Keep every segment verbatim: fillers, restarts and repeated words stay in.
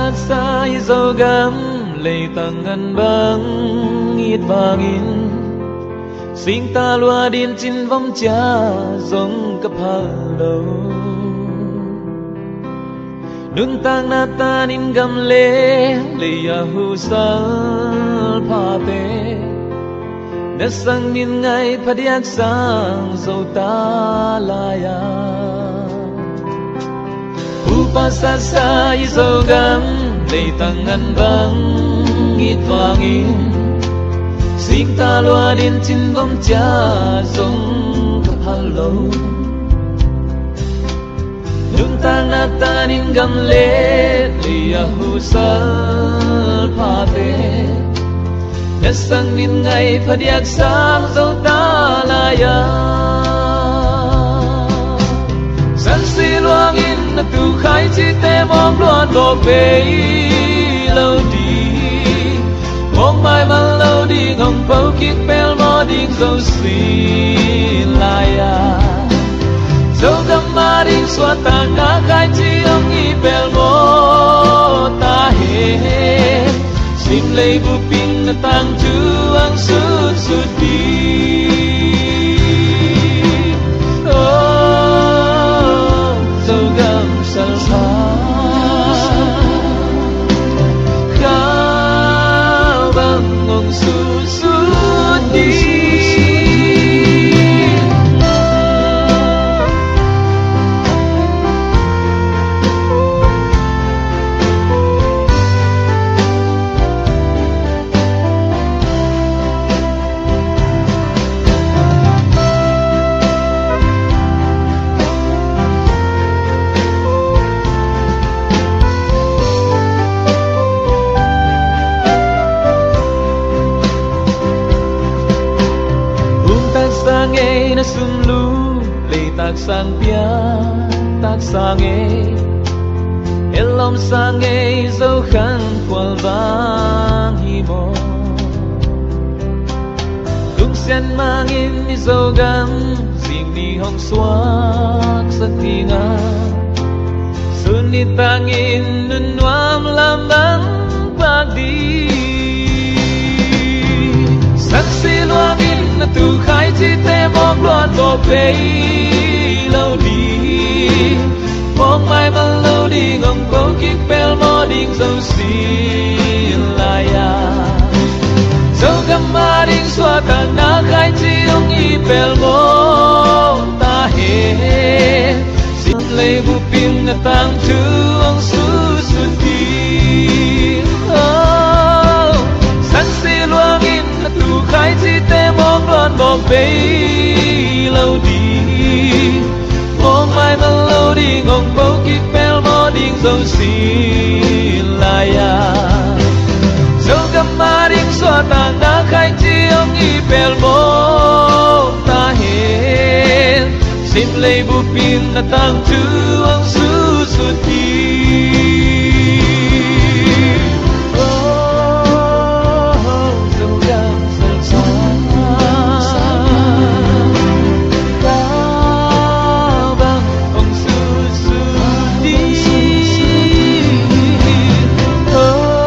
Sa i Zogam leitang ngan bang it vangin, singta lua din cinvom cia zong ka phal lo. Nuntakna tanin gam le lei a husal phate, na sang min ngai phadiak sang zo ta lai-a. Upa sasa i Zogam leitang ngan bang it vangin, singta lua din cinvom cia zong ka phal lo. Nuntakna tanin gam le lei a husal phate, na sang min ngai phadiak sang zo ta lai-a. Sansi luangin na tu khaici te mawk luan bawk bei lo ding, mawk maimal lo ding, hong po kik pelmawh ding zo sin lai-a. Zogam a ding suahtakna khaici hong hi pelmawh ta hen. Sim lei bup in na tangthu hong sutsut ding. Oh, Zogam salsa, kau bang hong sutsut ding. Hum taksang ei na sum lu, lei taksang pia taksang ei, el lawm sang ei, Zokhan khual vang hi maw? Lungsiat mangin i Zogam zing ni hong suaksak ding a, sun ni tangin nunnuam lam bang pak ding. Sansi luangin na tu khaicite mawk luan bawk bei lo ding. Mawk maimal lo ding, hong po kik pelmawh ding zo sin lai-a. Zogam a ding suahtakna khaici hong hi pelmawh ta hen. Sim lei bup in na tangthu hong sutsut ding. Oh, sansi luangin na tu khaicite mawk luan bawk bei lo ding. Mawk maimal lo ding, hong po kik pelmawh ding zo sin lai-a. Zogam a ding suahtakna khaici hong hi pelmawh ta hen. Sim lei bup in na tangthu hong sutsut ding. Oh, Zogam salsa, kau bang hong sutsut ding. Oh,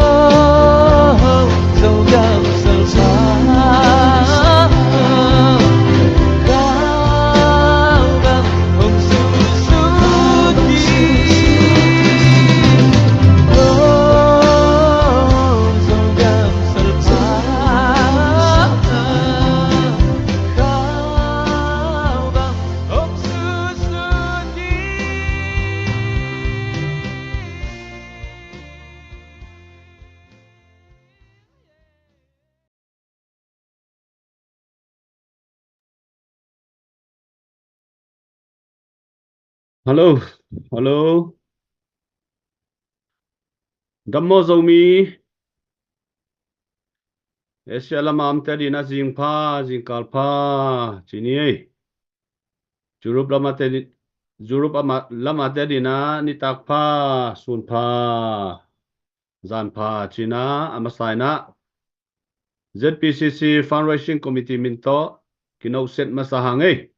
Zogam salsa, kau bang hong sutsut ding. Oh, Zogam salsa, kau bang hong sutsut ding. Hallo, hallo. Gam maw Zomi? Asia lamah omte adingin zingpha, zingkal pha ci ni ei. Europe lamah te, Europe amah, lamahte adingin nitak pha, sun pha, zan pha cihna a masa in ah Z P C C Fundraising Committee min tawh kinawhsiat masa hang ei.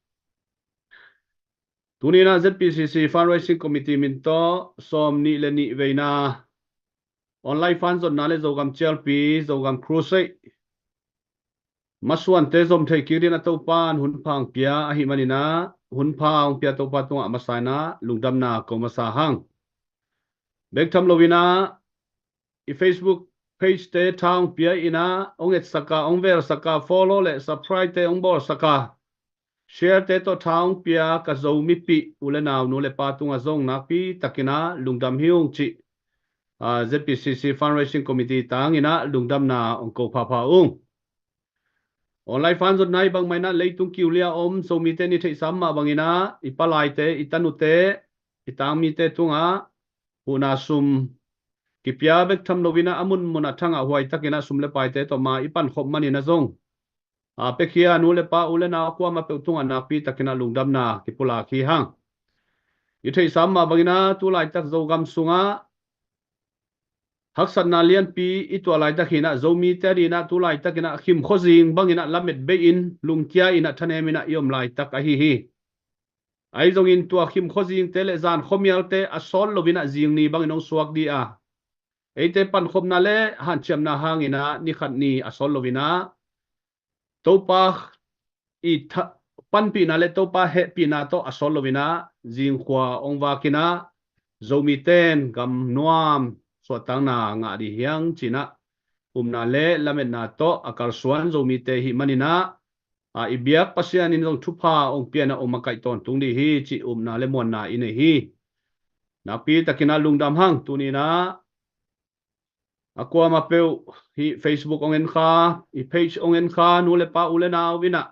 Tuni in ah Z P C C Fundraising Committee min tawh sawm nih le nih veina Online fan zonna le Zogam Cialpi, Zogam Crusade masuante zom thei kik dingin a Topan hun pha hong pia ahih manin ah, hun pha hong pia Topa tungah a masa in ah lungdamna ko masa hang. Bek tham loin ah i Facebook page te tha hong pia in ah, hong etsak a, hong velsak a, follow le subscribe te hong bawlsak a, share te tawh tha hong pia ka Zomipih u le nau, nu le pa tungah zong nakpi takin ah lungdam hi ung cih, ah, Z P C C Fundraising Committee tangin ah lungdamna hong ko phapha ung. Online fan zonna i bangmah in ah leitung kiulia om Zomite in i theihsa mah bangin ah i palaite, i tanute, i tangmite tungah huhna sum kipia bek tham loin ah a munmun ah thangah huai takin ah sum le paite tawh ma i pankhop manin ah zong, a, piakhia nu le pa, u le nau a kuamah peuh tungah nakpi takin ah lungdamna kipulak hi hang. I theihsa mah bangin ah tu laitak Zogam sungah haksatna lianpi i tuah laitak hi in ah, Zomite adingin ah tu laitakin ah khimkhua zing bangin ah lamet bei-in, lungkia in ah, thanem in ah i om laitak ahi hi. Ahi zongin tua khimkhua zingte le zan khuamialte a sawt loin ah zing ni bangin hong suak ding a, eite pankhopna le hanciamna hangin ah ni khat ni a sawt loin ah Topa i tha-, panpihna le Topa hehpihna tawh a sawt loin ah zingkhua hong vakin ah, Zomite in gam nuam suahtakna ngah ding hi hang ci-in ah upna le lametna tawh a kalsuan Zomite i hih manin ah, a, i biak Pasian in zong thupha hong pia in ah hong makaih tawntung ding hi cih upna le muanna i nei hi. Nakpi takin ah lungdam hang. Tuni in ah a kuamah peuh hih Facebook hong en kha, i page hong en kha nu le pa, u le nau in ah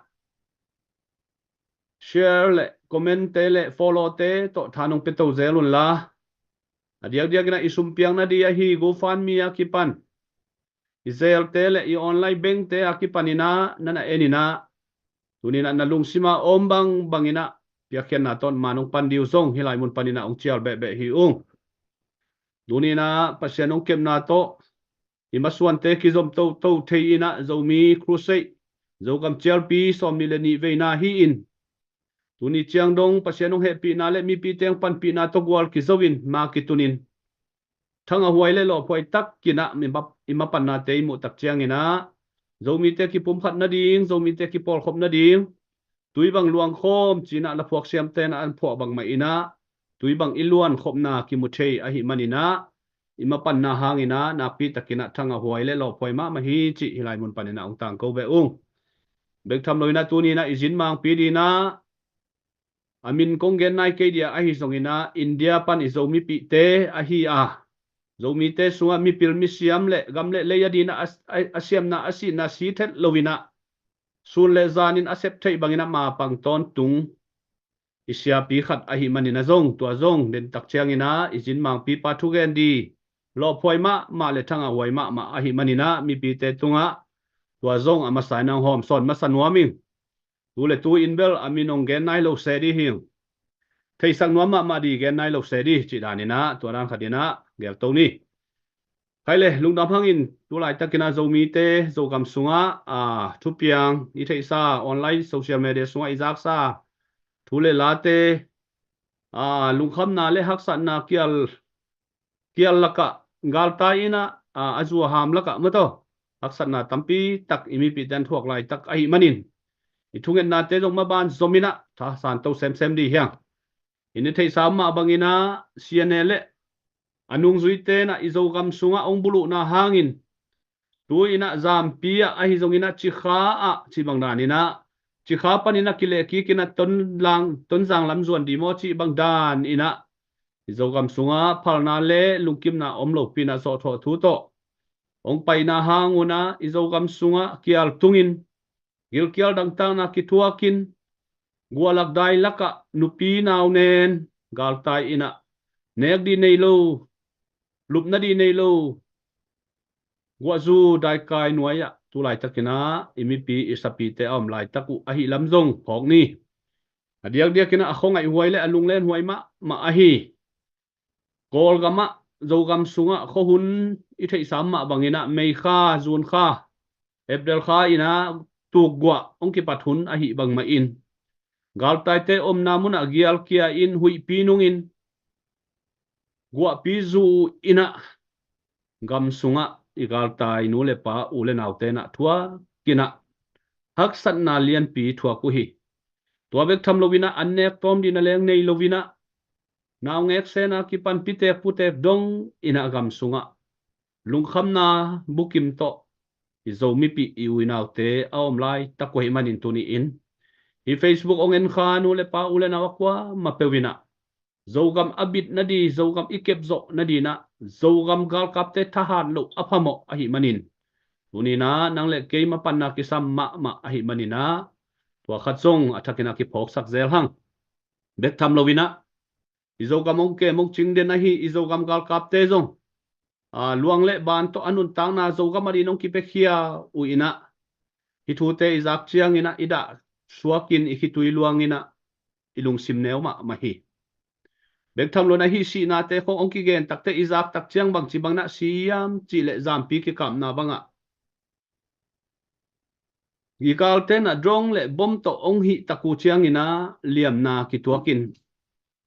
share le comment te le follow te tawh tha nong pia to zel un la, a diakdiakin ah i sumpiakna ding ahi GoFundMe a kipan, i Zelle te le i online bank te a kipanin ah na na en in ah, tuni in ah na lungsim a om bangbangin ah piakkhiatna tawh ma nong pan ding uh zong hih lai mun panin ah hong cial behbeh hi ung. Tuni in ah Pasian hong kepna tawh i masuante kizom toto thei in ah Zomi Crusade, Zogam Cialpi sawmnih le nih veina hi-in, tuni ciang dong Pasian hong hehpihna le mipite hong panpihna tawh gual kizo in ma kitun in, thangah huai le lawphuai takin ah i ma-, i mapannate i muh tak ciangin ah Zomite kipumkhat nading, Zomite kipawlkhop nading, tui bang luangkhawm ci-in ah laphuak siamte in ah an phuah bangmah in ah tui bang i luankhopna kimu thei ahih manin ah i mapanna hangin ah nakpi takin ah thangah huai le lawphuai mahmah hi cih hih lai mun panin ah hong tangko beh ung. Bek tham loin ah tuni in ah i zin mangpi dingin ah a min kong gen nai kei ding a, ahi zongin ah India pan i Zomipihte ahi a, Zomite sungah mipil misiam le gam le lei adingin ah a, a, a siamna a sihna si thet loin ah sun le zanin a sep theih bangin ah ma pang tawntung i siapi khat ahih manin ah zong, tua zong den tak ciangin ah i zin mangpipa thugen ding lawphuai mahmah le thangah huai mahmah ahih manin ah mipite tungah tua zong a masa in ah hong hawm sawn masa nuam ing. Tu le tu in bel a min hong gen nai lo se ding hi ung. Theisak nuam mahmah ding gen nai lo se ding cih danin ah tua dan khat in ah gelto ni. Khai le, lungdam hangin tu laitakin ah Zomite, Zogam sungah, a, thupiang i theihsa, online social media sungah i zaksa thu le late, a, lungkhamna le haksatna kial, kial lakah, galtai in ah, a, a zuaham lakah maw taw, haksatna tampi tak i mipihte an thuak laitak ahih manin i thungetnate zong maban zom in ah thasan to semsem ding hi hang. I na theihsa mah bangin ah C N A le a nungzuite in ah i Zogam sungah hong buluhna hangin tu in ah Zampi ah ahi zongin ah Cikha ah cih bang danin ah, Cikha panin ah kilehkik in ah Tonlang, Tonzang lam zuan ding maw cih bang danin ah i Zogam sungah phalna le lungkimna om lopi in ah zawhthawh thu tawh hong paina hang un ah i Zogam sungah kial tungin gilkial dangtakna kithuakin, guahlak dai lakah nupi nau nen galtai in ah nek ding nei lo, lupna ding nei lo, guahzu daikai nuai ah tu laitakin ah i mipi i sapite a om laitak uh ahi lam zong phawk ni. A diakdiakin ah a khuangaih huai le a lunglen huai mahmah ahi Kawlgam ah, Zogam sungah khuahun i theihsa mah bangin ah May kha, June kha, April kha in ah tukguah hong kipat hun ahih bangmah in galtaite omna munah gialkia in huihpi nungin guahpi zu in ah gam sungah i galtai nu le pa u le naute in ah thuak in ah haksatna lianpi thuak uh hi. Tua bek tham loin ah an nek tawm dihna leng nei loin ah naungek sena kipan pitek putek dong in ah gam sungah lungkhamna bukim tawh i Zo mipi i u i naute a om laitak uh ahih manin tuni-in hih Facebook hong en kha nu le pa u le nau a kuamah peuh in ah Zogam a bit nading, Zogam i kep zawh nading in ah Zogam galkapte thahat loh a phamawh ahih manin tuni-in ah nang le kei mapanna kisam mahmah ahih manin ah tua khat zong a thakin ah kiphawksak zel hang. Bek tham loin ah i Zogam hong kem hong cing den ahi i Zogam galkapte zong a, luang le ban tawh a nuntakna Zogam adingin hong kipiakhia uh in ah hih thute i zak ciangin ah i dah suakin i khitui luangin ah i lungsim neu mahmah hi. Bek tham loin ah hih sihnate khong hong kigen takteh i zak tak ciang bangci bangin ah si hiam cih leh zampi kikapna bangah i galte in ah drone le bom tawh hong hih tak uh ciangin ah liamna kituakin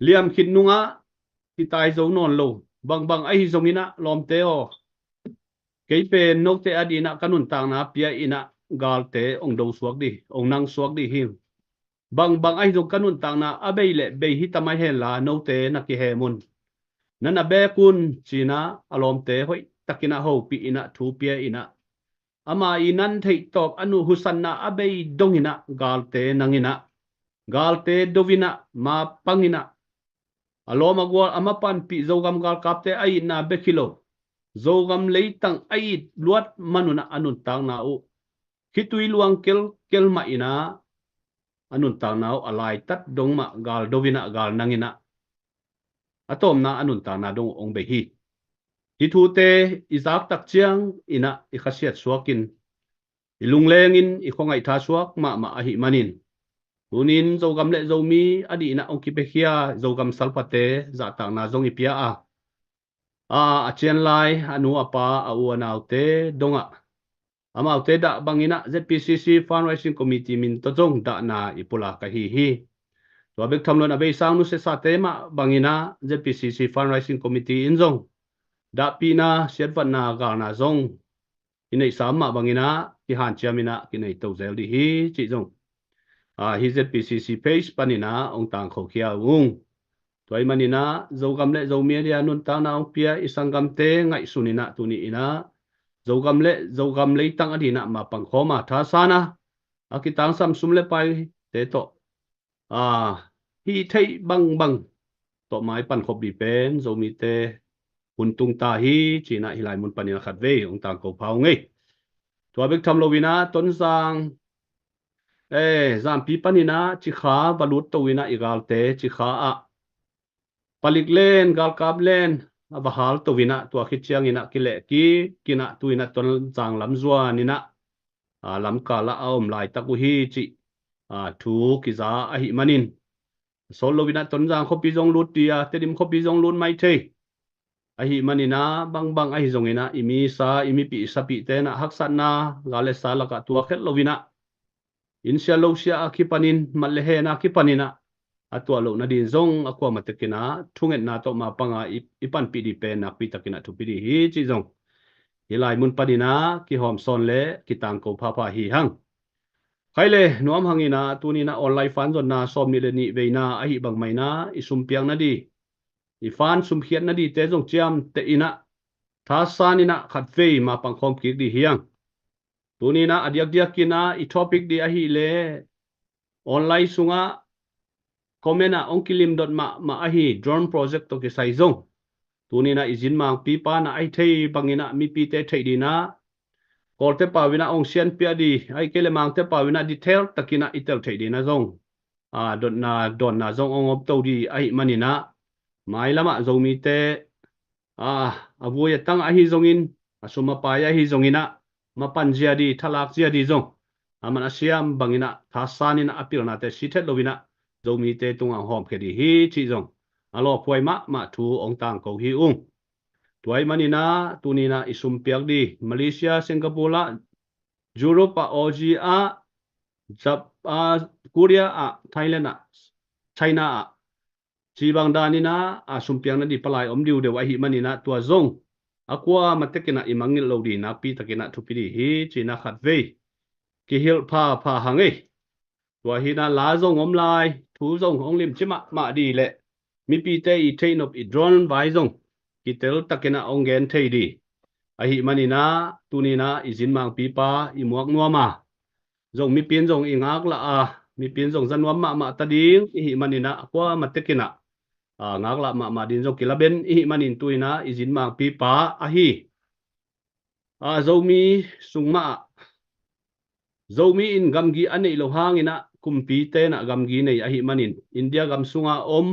liam khit nungah kitai zo nawn lo. Bangbang ahi zongin ah lawmte aw, kei pen note adingin ah ka nuntakna pia in ah galte hong do suak ding, hong nang suak ding hi. Bangbang ahi zong ka nuntakna a bei le bei hi ta mai henla note na kihem un, na na beek un ci-in ah a lawmte hoih takin ah hopih in ah thu pia in ah ama i nan theih tawp a nu husanna a bei dongin ah galte nangin ah galte do in ah ma pangin ah a lawm a gual a mapanpih Zogam galkapte a itna bek hi lo, Zogam leitang a it luat man un ah a nuntakna uh khitui luang kelkel mah in ah a nuntakna uh a laitat dong mah gal do in ah gal nangin ah a tawpna a nuntakna dong uh hong bei hi. Hih thute i zak tak ciangin ah i khasiat suakin i lunglengin i khuangaih tha suak mahmah ahih manin tuni-in Zogam le Zomi adingin ah hong kipiakhia Zogam salpate zahtakna zong i pia a, a, a cianlai a nu a pa a u a naute dongah amaute dah bangin ah Z P C C Fundraising Committee min tawh zong dahna i pulak ahi hi. Tua bek tham loin a beisa nusiasate mah bangin ah Z P C C Fundraising Committee in zong dahpihna siatvatna galna zong i neihsa mah bangin ah kihanciam in ah kinei to zel ding hi cih zong a, hih Z P C C page panin ah hong tangkho khia ung. Tua ahih manin ah Zogam le Zomi adingin ah nuntakna hong pia i sanggamte ngaihsun in ah tuni-in ah Zogam le Zogam leitang adingin ah ma pangkhawm a thasan a a kitangsam sum le paite tawh a, hih theih bangbang tawh mai pankhop ding pen Zomite hun tung ta hi ci-in ah hih lai mun panin ah khatvei hong tangko pha ung ei. Tua bek tham loin ah Tonzang, eh, zampi panin ah Cikha va lut to in ah i galte Cikha ah palik len galkap len a va hal to in ah tua khit ciangin ah kilehkik in ah tu-in ah Tonzang lam zuan in ah a, lamkal ah a om laitak uh hi cih a, thu kiza ahih manin sawt loin ah Tonzang khuapi zong lut ding a, Tedim khuapi zong lut mai thei. Ahih manin ah bangbang ahi zongin ah i misa i mipih i sapihte in ah haksatna gal le sa lakah tuak het loin ah inn sia lo sia a kipanin mat le hen a kipanin ah a tuah loh nading zong a kuamah tekin ah thungetna tawh ma panga i, i panpih ding pen nakpi takin ah thupi ding hi cih zong hih lai mun panin ah kihawm sawn le kitangko phapha hi hang. Khai le nuam hangin ah tuni-in ah online fund zonna sawm nih le nih veina ahi bang mah in ah i sumpiak nading, i fund sumkhiat nadingte zong ciamteh in ah thasan in ah khatvei ma pangkhawm kik ding hi hang. Tuni-in ah a diakdiakin ah i topic ding ahih leh online sungah comment ah hong kilim dot mahmah ahi drone project tawh kisai zong tuni-in ah i zin mangpi pan ah ahi thei bangin ah mipite theih dingin ah Kawlte pau in ah hong sianpiak ding ahih kei leh Mangte pau in ah detail takin ah i tel theih dingin ah zong a, dotna dawnna zong hong om to ding ahih manin ah mailam ah Zomite a, a vui a tang ahi zongin a sum a pai ahi zongin ah mapan zia ding thalak zia ding zong a man a siam bangin ah thasan in ah a pilnate sit het loin ah Zomite tungah hong hawmkhia ding hi cih zong a lawphuai mahmah thu hong tangko hi ung. Tua ahih manin ah tuni-in ah i sumpiak ding Malaysia, Singapore ah, Europe ah, Aussie ah, Jap-, ah, Korea ah, Thailand ah, China ah, cibang danin ah a sumpiak nading palai om diudeu ahih manin ah tua zong a kuamah tekinah i mangngilh lo ding nakpi takinah thupi ding hi, cinah khatvei kihilh phapha hang ei. Tua hinah la zong om lai, thu zong hong limci mahmah ding leh mipite i theihnop i drone vai zong kitel takinah hong gen thei ding. Ahi maninah tuninah i zin mangpipa i muak nuam a, zong mipin zong i ngaklah a, mipin zong za nuam mahmah ta ding i hih maninah a kuamah tekinah a, ngaklah mahmah ding zong kilaben i hih manin tuinah i zin mangpipa ahi a, Zomi sung mah ah Zomi in gamgi a neih loh hanginah kumpi tenah gamgi nei ahi manin India gam sunga om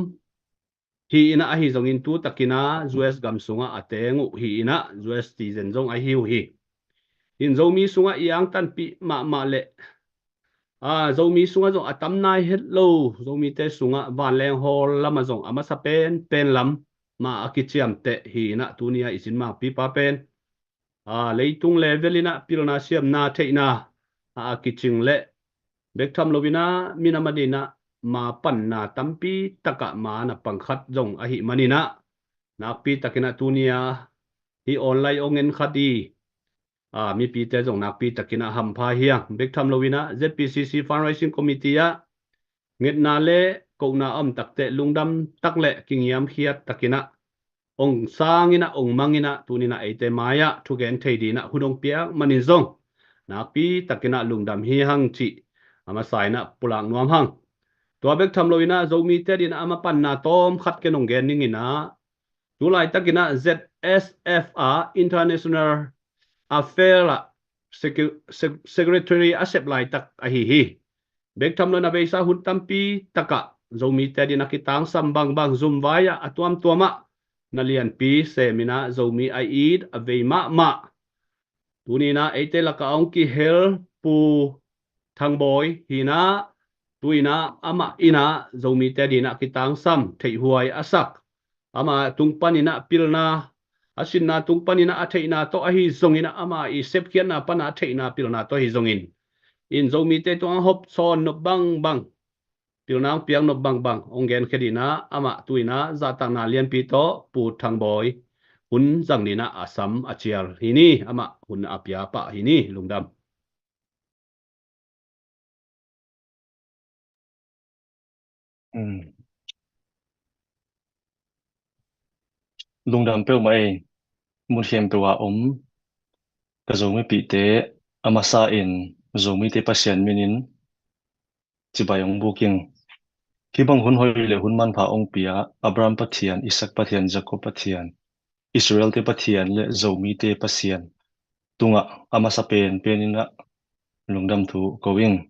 hi inah, ahi zongin tu takinah U S gam sungah a teng uh hi inah U S citizen zong ahi uh hi. In Zomi sungah i angtanpih mahmah leh a, Zomi sungah zong a tam nai het lo, Zomite sungah vanleng hawl lamah zong a masa penpen lam mah a kiciamteh hi inah tunia i zin mangpipa pen a, leitung level inah pilna siamna theihna a, a kicing leh bek tham loinah minam adinah ma panna tampi takah ma na pang khat zong ahi maninah nakpi takinah tunia hih online hong en khat i a, mipite zong nakpi takinah hampha hi hang. Bek tham loinah Z P C C Fundraising Committee ah ngetna le kohna a om takteh lungdam tak le kingiamkhiat takinah ong sanginah ong manginah tuninah eite mai-ah thugen thei dinah hun ong piak manin zong nakpi takinah lungdam hi hang cih a masa inah pulak nuam hang. Tua bek tham loinah Zomite dinah a mapanna tawm khat ken ong gen ninginah tu laitakinah Z S F a International Affair ah Secu- Sec- Secretary a sep laitak ahi hi. Bek tham loin a veisa hun tampi takah Zomite dinah kitangsam bangbang zumvai ah a tuamtuamah na lianpi seminah Zomi a it a vei mahmah tuninah eite lakah a hong kihel Pu Thangbawi hinah tuinah amah inah Zomite dinah kitangsam theihhuai a sak ama tung paninah pilna a sinna tung paninah a theihna tawh ahi zonginah ama i sepkhiatna panah a theihna pilna tawh ahi zongin in Zomite tungah hong hopsawn nop bangbang pilna hong piak nop bangbang hong genkhia dinah amah tuinah zahtakna lianpi tawh Pu Thangbawi hun zang dinah a sam a cial hi ni, amah hun a pia pah hi ni. Lungdam. Lungdam peuhmah ei. Mun khempeuh a om ka Zomipihte a masa in Zomite Pasian minin cibai hong buk ing. Hih bang hun hoih le hun manpha hong pia Abraham Pathian, Isak Pathian, Jakob Pathian, Israelte Pathian le Zomite Pasian tungah a masa penpen inah lungdam thu ko ing.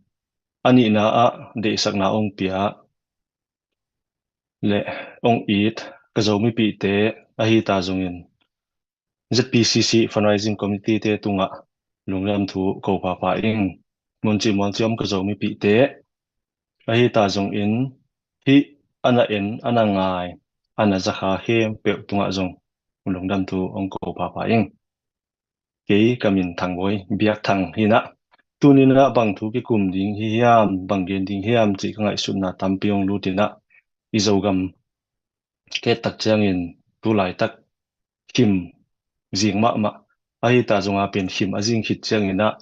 A nihna ah deihsakna hong pia le hong it ka Zomipihte ahi ta zongin Z P C C Fundraising Committee te tungah lungdam thu ko phapha ing. Muncih mualcih om ka Zomipihte ahi ta zongin hih a na en a na ngai a na zakha khempeuh tungah zong lungdam thu hong ko phapha ing. Kei ka min Thangbawi Biak Thang hinah tuninah bang thu kikum ding hi hiam, bang gen ding hiam cih ka ngaihsutna tampi hong lutinah i Zogam kei tak ciangin tu laitak khim zing mahmah ahi ta zonga pen khim a zing khit cianginah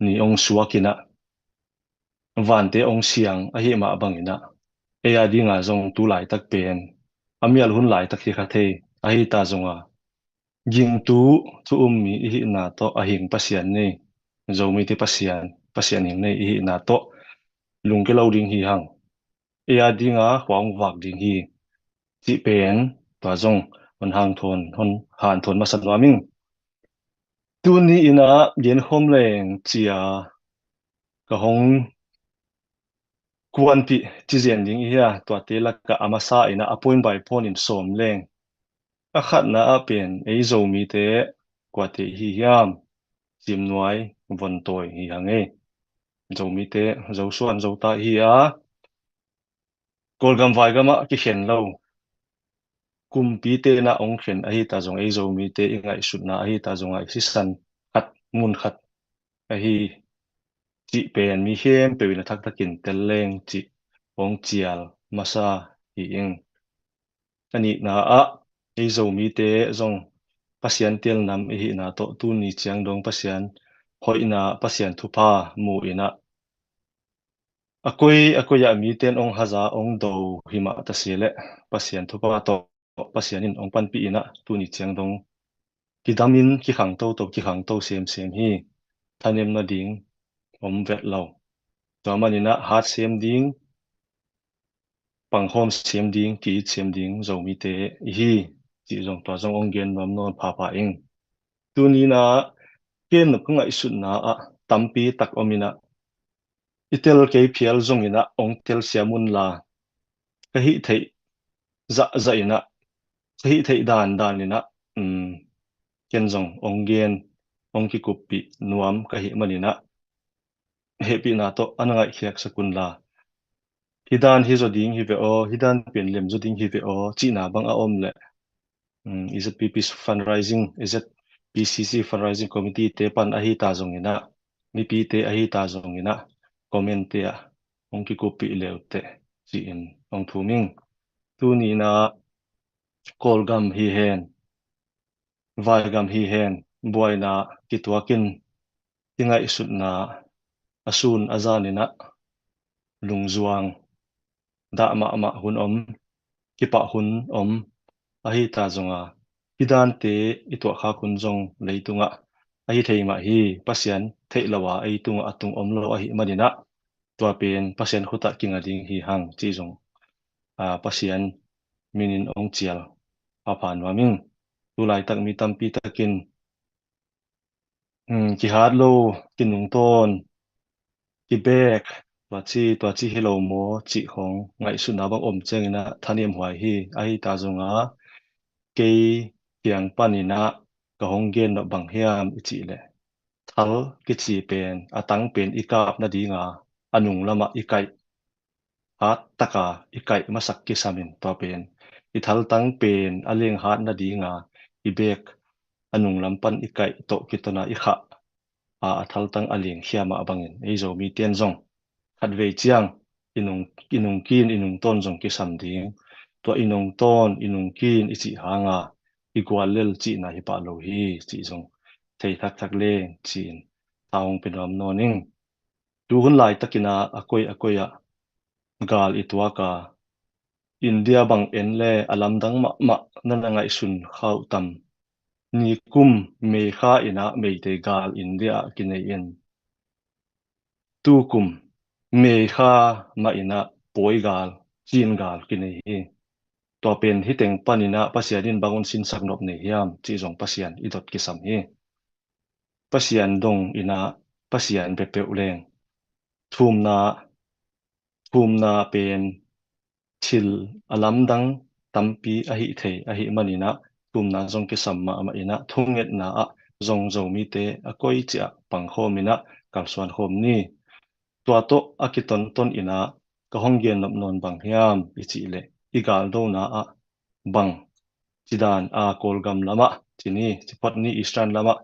ni hong suakinah vante hong siang ahi mah banginah ei a dinga zong tu laitak pen a mial hun laitak hi kha thei ahi ta zonga gingtu thu um mi i hihna tawh a hing Pasian nei, Zomite Pasian, Pasian hing nei i hihna tawh lungke lo ding hi hang. Ei a dinga khua hong vak ding hi cih pen tua zong hon hanthawn, hon hanthawn masa nuam ing. Tuni inah genkhawm leng cia ka hong kuanpih ci zen ding i hia, tuate lakah a masa inah a point by point in sawm leng. A khatna ah pen ei Zomite kuate hi hiam, Cimnuai Vontawi hi hang ei. Zomite Zosuan Zota hi a, Kawlgam Vaigam ah kikhen lo kumpi tenah hong khen ahi ta zong ei Zomite i ngaihsutna ahi ta zongah i sisan khat mun khat ahi cih pen mi khempeuh in a thaktakin tel leng cih hong cial masa hi ing. A nihna ah ei Zomite zong Pasian telnam i hihna tawh tuni ciang dong Pasian hoihna, Pasian thupha mu in ah, a koi a koi ah mite in hong haza hong do hi mah ta si leh, Pasian thupha tawh Pasian in hong panpih in ah tuni ciang dong kidamin kikhang toto, kikhang to semsem hi. Thanem nading om vet lo. Tua manin ah hat sem ding, pangkhawm sem ding, ki-it sem ding Zomite i hi cih zong tua zong hong gen nuam nawn phapha ing. Tuni in ah ken nop ka ngaihsutna ah tampi tak om in ah, i tel kei phial zongin ah hong telsiam unla, ka hih theih zahzah in ah, ka hih theih dandan in ah, um, ken zong hong gen, hong kikuppih nuam ka hih manin ah, hehpihna tawh a na ngaihkhiaksak unla, hi dan hi zaw ding hi ve aw, hi dan pen lem zaw ding hi ve aw cihna bang a om leh, um, E Z P P fundraising, E Z P C C fundraising committee te pan ahi ta zongin ah, mipite ahi ta zongin ah, comment te ah hong kikuppih leuteh ci-in hong thum ing. Tuni in ah Kawlgam hi hen, vaigam hi hen, buaina kituakin i ngaihsutna a sun a zanin ah lungzuang dah mahmah hun om, kipah hun om ahi ta zonga, hi dante i tuahkhak hun zong leitungah ahi thei mah hi. Pasian theih lo a ei tungah a tung om lo ahih manin ah, tua pen Pasian khutah kinga ding hi hang cih zong, aa, Pasian minin hong cial phapha nuam ing. Tu laitak mi tampi takin, um, kihat lo, kinungtawn, kibek, tua ci, tua ci hi lo maw cih khong ngaihsutna bang om ciangin ah thanem huai hi. Ahi ta zonga, kei kiang panin ah ka hong gen nop bang hiam i cih leh, thal kici pen, a tang pen i kap nadinga a nung lamah i kaih, hat taka i kaih masak kisam in, tua pen i thaltang pen a leng hat nadinga i bek a nung lam pan i kaih tawh kitona i khah a, a thaltang a leng khia mah bangin ei Zomite in zong khatvei ciang i nung, i nungkin, i nungtawn zong kisam ding. Tua i nungtawn, i nungkin i cih hanga i guallel cihna hi pah lo hi cih zong thei thakthak leng ci-in tha hong pia nuam nawn ing. Tu hun laitakin ah a koi a koi ah gal i tuak a, India bang en le a lamdang mahmah na na ngaihsun kha uh tam? Nikum May kha in ah Meitei gal India ah kinei in, tukum May kha mah in ah Pawi gal, Chin gal kinei hi. Tua pen hi teng panin ah Pasian in bang hong sinsak nop nei hiam cih zong Pasian i dot kisam hi. Pasian dong in ah Pasian peuhpeuh leng thumna, thumna pen thil a lamdang tampi ahi thei ahih manin ah, thumna zong kisam mahmah in ah, thungetna ah zong Zomite a koi ciah pangkhawm in ah kalsuan khawm ni. Tua tawh a kitonton in ah ka hong gen nop nawn bang hiam i cih leh, i galdona ah bang, cidan a Kawlgam lamah ci ni, ci phot ni, Eastern lamah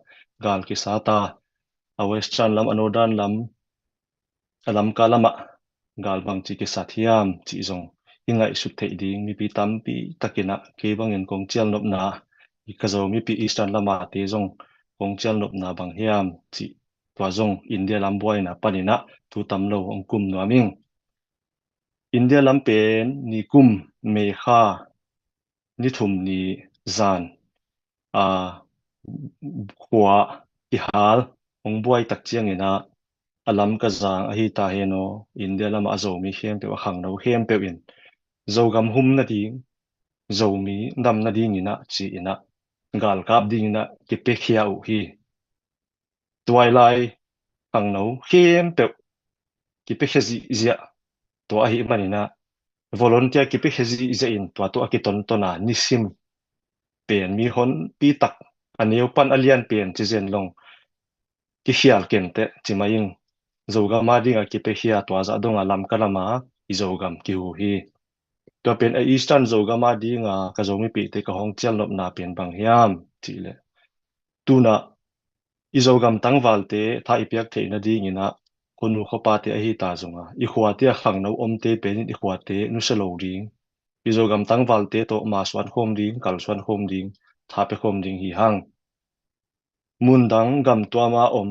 gal kisa ta, a Western lam, a Northern lam, a Lamka lamah gal bangci kisat hiam cih zong i ngaihsut theih ding mipi tampi takin ah, kei bangin kong cial nopna, i ka Zo mipi Eastern lamate zong kong cial nopna bang hiam cih, tua zong India lam buaina panin ah thu tam lo hong kum nuam ing. India lam pen nikum May kha ni thum ni zan, a, khua kihal hong buai tak ciangin ah, a Lamka zang ahi ta hen aw, India lamah a Zomi khempeuh, a khangno khempeuh in Zogam hum nading, Zomi dam nadingin ah ci-in ah galkap dingin ah kipiakhia uh hi. Tuailai khangno khempeuh kipiakhia zihziah. Tua ahih manin ah volunteer kipiakhia zihziah in tua tawh a kitonton a, nisim pen mi honpi tak, a neu pan a lian pen ci zen long kikhial kenteh ci mai ing. Zogam a dinga kipiakhia, tua zah donga Lamka lama i Zogam kihu hi. Tua pen a Eastern Zogam a dinga ka Zomipihte ka hong cial nopna pen bang hiam cih leh, tunah i Zogam tangvalte tha i piak theih nadingin ah, khuanu khuapate ahi ta zonga, i khuate a khangno omte pen in i khuate nusia lo ding, i Zogam tangvalte tawh masuan khawm ding, kalsuan khawm ding, tha pia khawm ding hi hang. Mundang gamtuama om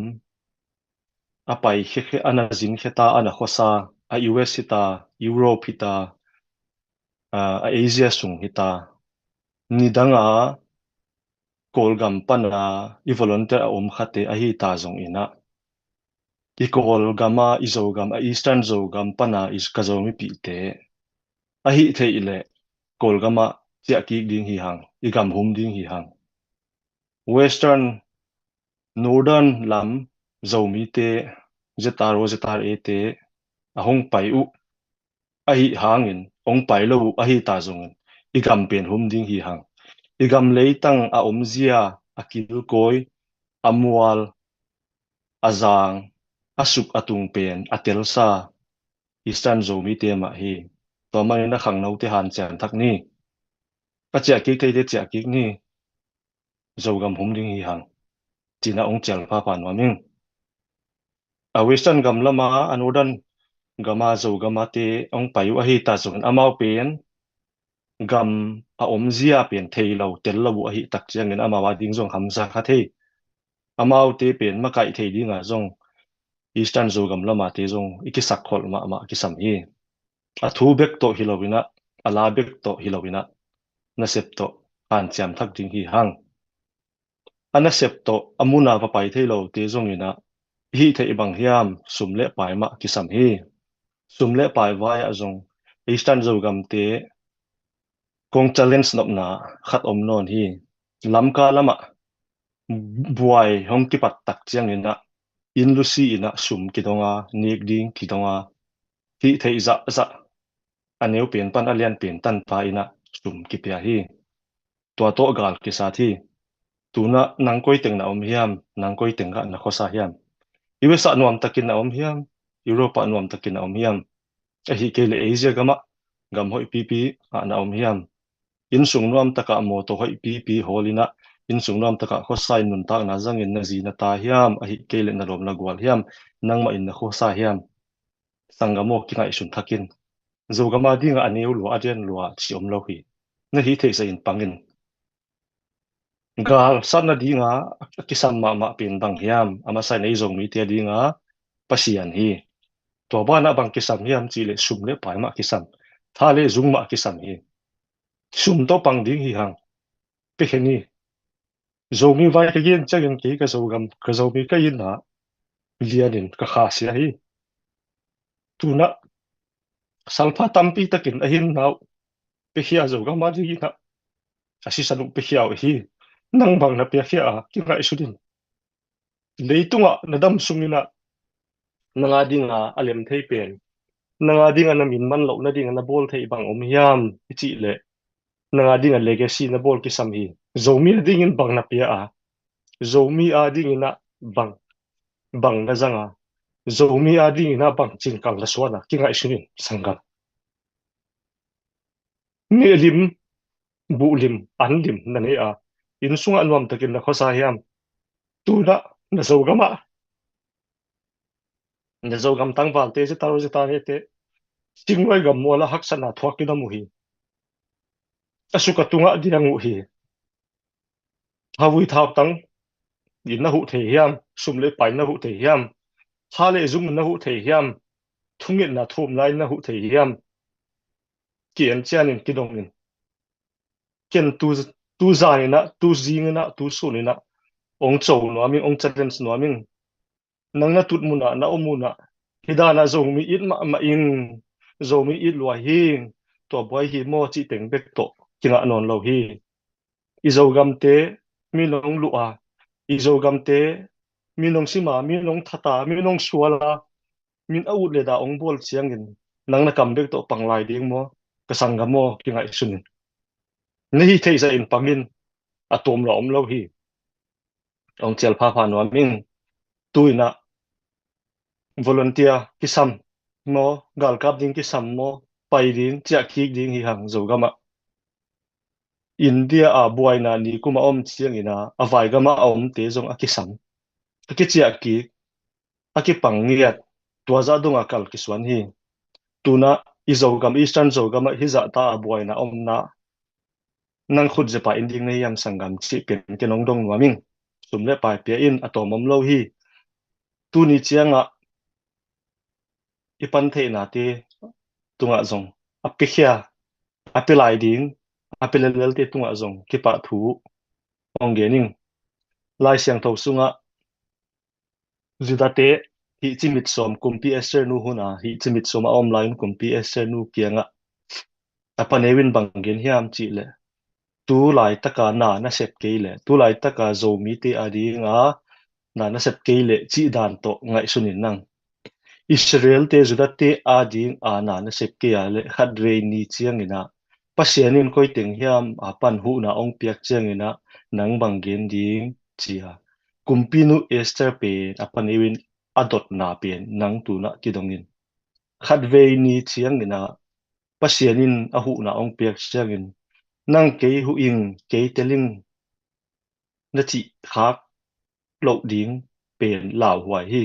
a pai khiakhia, a na zin khia ta, a na khuasa, a U S hi ta, Europe hi ta, a, a Asia sung hi ta, nidanga Kawlgam pana i volunteer a om khate ahi ta zong inah, i Kawlgama, i Zogam, a Eastern Zogam pana i ka Zomipihte ahi theih leh Kawlgama ciah kik ding hi hang, i gam hum ding hi hang. Western, Northern lam Zomite, Z R O, Z R A te a hong pai uh ahi hangin, hong pai lo uh ahi ta zongin, i gam pen hum ding hi hang. I gam leitang a omzia, a kilkawi, a mual, a zang, a suk a tung pen a telsa Eastern Zomite mah hi. Tua manin a khangnote hanciam thak ni. Ka ciah kik theite ciah kik ni. Zogam hum ding hi hang, ci-in ah hong cial phapha nuam ing. A Western gam lama, a Northern gama Zogamate hong pai uh ahi ta zongin, amau pen gam a omzia pen thei lo, tel lo uh ahi tak ciangin amau a ding zong hamsa kha thei. Amaute pen makaih thei dinga zong Eastern Zogam lamate zong i kisak kholh mahmah kisam hi. A thu bek tawh hi lo inah, a la bek tawh hi lo inah, nasep tawh hanciam thak ding hi hang. A nasep tawh a muna va pai thei lote zong inah, i hih theih bang hiam, sum le pai mah kisam hi. Sum le pai vai-ah zong Eastern Zogamte kong challenge nopna khat om nawn hi. Lamka lamah buai hong kipat tak ciangin ah, inn lusi inah sum kidonga, nek ding kidonga, hih theih zahzah, a neu pen pan a lian pen tanpa inah sum kipia hi. Tua tawh gal kisat hi. Tu-in ah nang koi teng na om hiam, nang koi teng ah na khuasa hiam? U S ah nuamtakin na om hiam, Europe ah nuamtakin na om hiam? Ahi kei leh Asia gamah gam hoih pipi ah na om hiam? Innsung nuamtakah mawtaw hoih pipi hawl inah, innsung nuamtakah khuasa in nuntakna zangin na zi na ta hiam, ahi kei leh na lawm na gual hiam, nangmah in na khuasa hiam? Sanggam aw, kingaihsun thak in. Zogam a dingah a neu lua, a lian lua ci om lo hi. Na hih theihsa in pang in. Galsat nadinga a kisam mahmah pen bang hiam? A masa in ei Zomite a dinga Pasian hi. Tua banah bang kisam hiam cih leh sum le pai mah kisam. Tha le zung mah kisam hi. Sum tawh pang ding hi hang. Pia khin hi. Zomi vai ka gen ciangin kei ka Zogam, ka Zomi ka inn ah lianin ka kha sia hi. Tu-in ah salpha tampi takin a hinna uh piakhia, Zogam a dingin ah a sisan uh piakhia uh hi. Nang bang na piakhia a, kingaihsun in. Leitungah na dam sung inah nang a dinga a lem thei pen, nang a dinga na min man loh nadinga na bawl theih bang om hiam i cih leh, nang a dinga legacy na bawl kisam hi. Zomi a dingin bang na pia a, Zomi a dingin ah bang, bang na zang a, Zomi a dingin ah bang cinkal na suan a, kingaihsun in sanggam. Nehlim, buhlim, anlim na nei a, inn sungah nuamtakin na khuasa hiam? Tu-in ah na Zogamah, na Zogam tangvalte, zitaro zitarete, Singluai gam mualah haksatna thuak kidam uh hi. A suk a tungah diang uh hi. Thavui thautang in na huh thei hiam? Sum le pai na huh thei hiam? Tha le zung na huh thei hiam? Thungetna thum lai na huh thei hiam? Ki-en cianin kidongin, ken tu, tu zan inah, tu zing inah, tu sun inah ong co nuam ing, ong challenge nuam ing. Nang na tut munah, na om munah, hi danah Zomi it mahmah ing, Zomi it lua hi ing, tua buai hi maw cih teng bek tawh kingah nawn lo hi. I Zogamte min ong luh a, i Zogamte min ong sim a, min ong that a, min ong sual a, min a ut le dah ong bawl ciangin nang na kam bek tawh pang lai ding maw? Ka sanggam aw, kingaihsun in. Na hih theihsa in pang in, a tuam lua om lo hi. Ong cial phapha nuam ing. Tu-in ah volunteer kisam maw, galkap ding kisam maw, pai ding, ciah kik ding hi hang Zogamah. India a buaina ni kum a om ciangin ah, a vai gamah a omte zong a kisam, a kiciah kik, a kipang ngiat, tua zah dongah kal kisuan hi. Tu-in ah i Zogam, Eastern Zogamah hih zahta a buaina omna nang khut zepa in ding na hiam sanggam cih pen ken hong dong nuam ing. Sum le pai pia in a tawm om lo hi. Tuni ciangah i pan theihnate tungah zong a piakhia, a pia lai ding, a pia lellelte tungah zong kipahthu hong gen ing. Lai Siangtho sungah Judate hih cimit sawm, kumpi Esther nu huna hih cimit sawm a om lai-un kumpi Esther nu kiangah a paneu in bang gen hiam cih leh, tu laitaka na na sep kei leh, tu laitaka Zomite adinga na na sep kei leh cih dan tawh ngaihsun in nang. Israelte, Judate adinga na na sep kei a leh khatvei ni ciangin ah Pasian in koi teng hiam a pan huhna hong piak ciangin ah nang bang gen ding ci a, kumpinu Esther pen a paneu in a dotna pen nang tunah kidong in. Khatvei ni ciangin ah Pasian in a huhna hong piak ciangin nang kei huh ing, kei tel ing na cih khak loh ding pen lauhuai hi.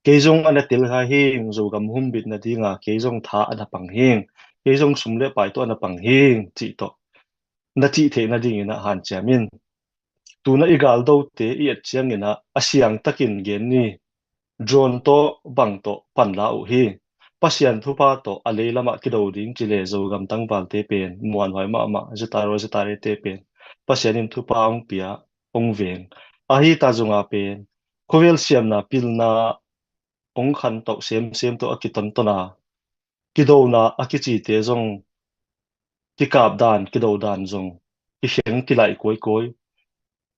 Kei zong a na tel kha hi, Zogam humbit nadinga kei zong tha a na pang hi, kei zong sum le pai tawh a na pang hi, cih tawh na cih theih nadingin ah hanciam in. Tuna i galdote i et ciangin ah a siang takin gen ni. Drone tawh bang tawh pan la uh hi. Pasian thupha tawh a lei lamah kido ding ci le Zogam tangvalte pen muanhuai mahmah, zataro zatarete pen Pasian in thupha hong pia, hong veng. Ahi ta zonga pen khuavel siamna pilna hong khan tawh semsem tawh a kitonton a, kidona a kicite zong kikap dan, kido dan zong kikheng kilaih kawikawi.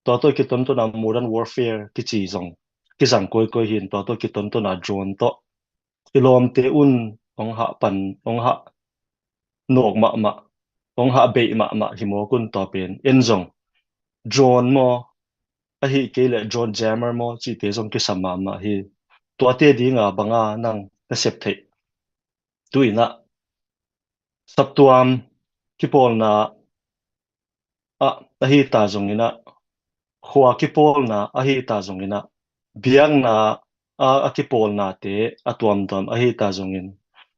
Tua tawh kitonton a modern warfare kici zong kizang kawikawi hi in, tua tawh kitonton a drone tawh i lawmte un hong hah pan, hong hah nawk mahmah, hong hah beih mahmah hi mawk un. Tua pen en zong drone maw, ahi kei leh drone jammer maw cihte zong kisam mahmah hi. Tuate dinga banga nang na sep theih? Tu-in ah saptuam kipawlna ah ahi ta zongin ah, khua kipawlna ahi ta zongin ah, biakna a, a kipawlnate a tuamtuam ahi ta zongin,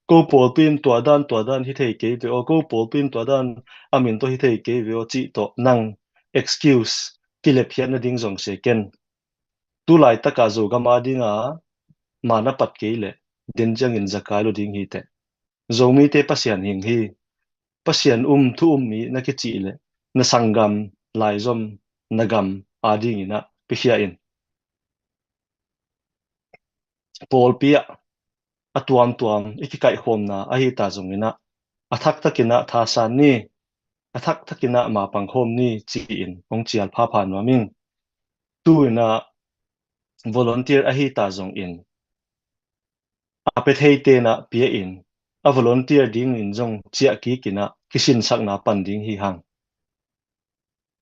ko pawlpi in tua dan, tua dan hi thei kei ve aw, ko pawlpi in tua dan a min tawh hi thei kei ve aw cih tawh nang excuse kilepkhiat nading zong se ken. Tu laitaka Zogam adinga ma na pat kei leh den ciangin zakai lo ding hi teh. Zomite Pasian hing hi. Pasian um, thu um mi na kicih leh na sanggam, laizom, na gam adingin ah piakhia in. Pawlpi ah a tuamtuam i kikaihkhawmna ahi ta zongin ah, a thaktakin ah thasan ni, a thaktakin ah mapangkhawm ni ci-in hong cial phapha nuam ing. Tu-in ah volunteer ahi ta zongin a pia theite in ah pia in, a volunteer dingin zong ciah kik in ah kisinsakna pan ding hi hang.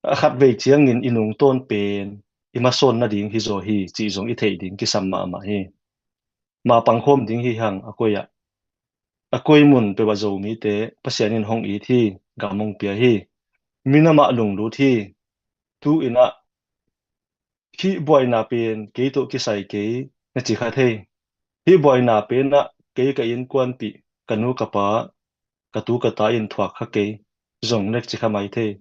A khatvei ciangin i nungtawn pen i masawn nading hi zaw hi cih zong i theih ding kisam mahmah hi. Mapangkhawm ding hi hang a koi ah. A koi mun peuh ah Zomite Pasian in hong it hi, gam hong pia hi. Minam ah lunglut hi. Tu-in ah hih buaina pen kei tawh kisai kei na ci kha thei. Hih buaina pen ah kei ka innkuanpih, ka nu ka pa, ka tu ka ta in thuak kha kei zong na ci kha mai thei.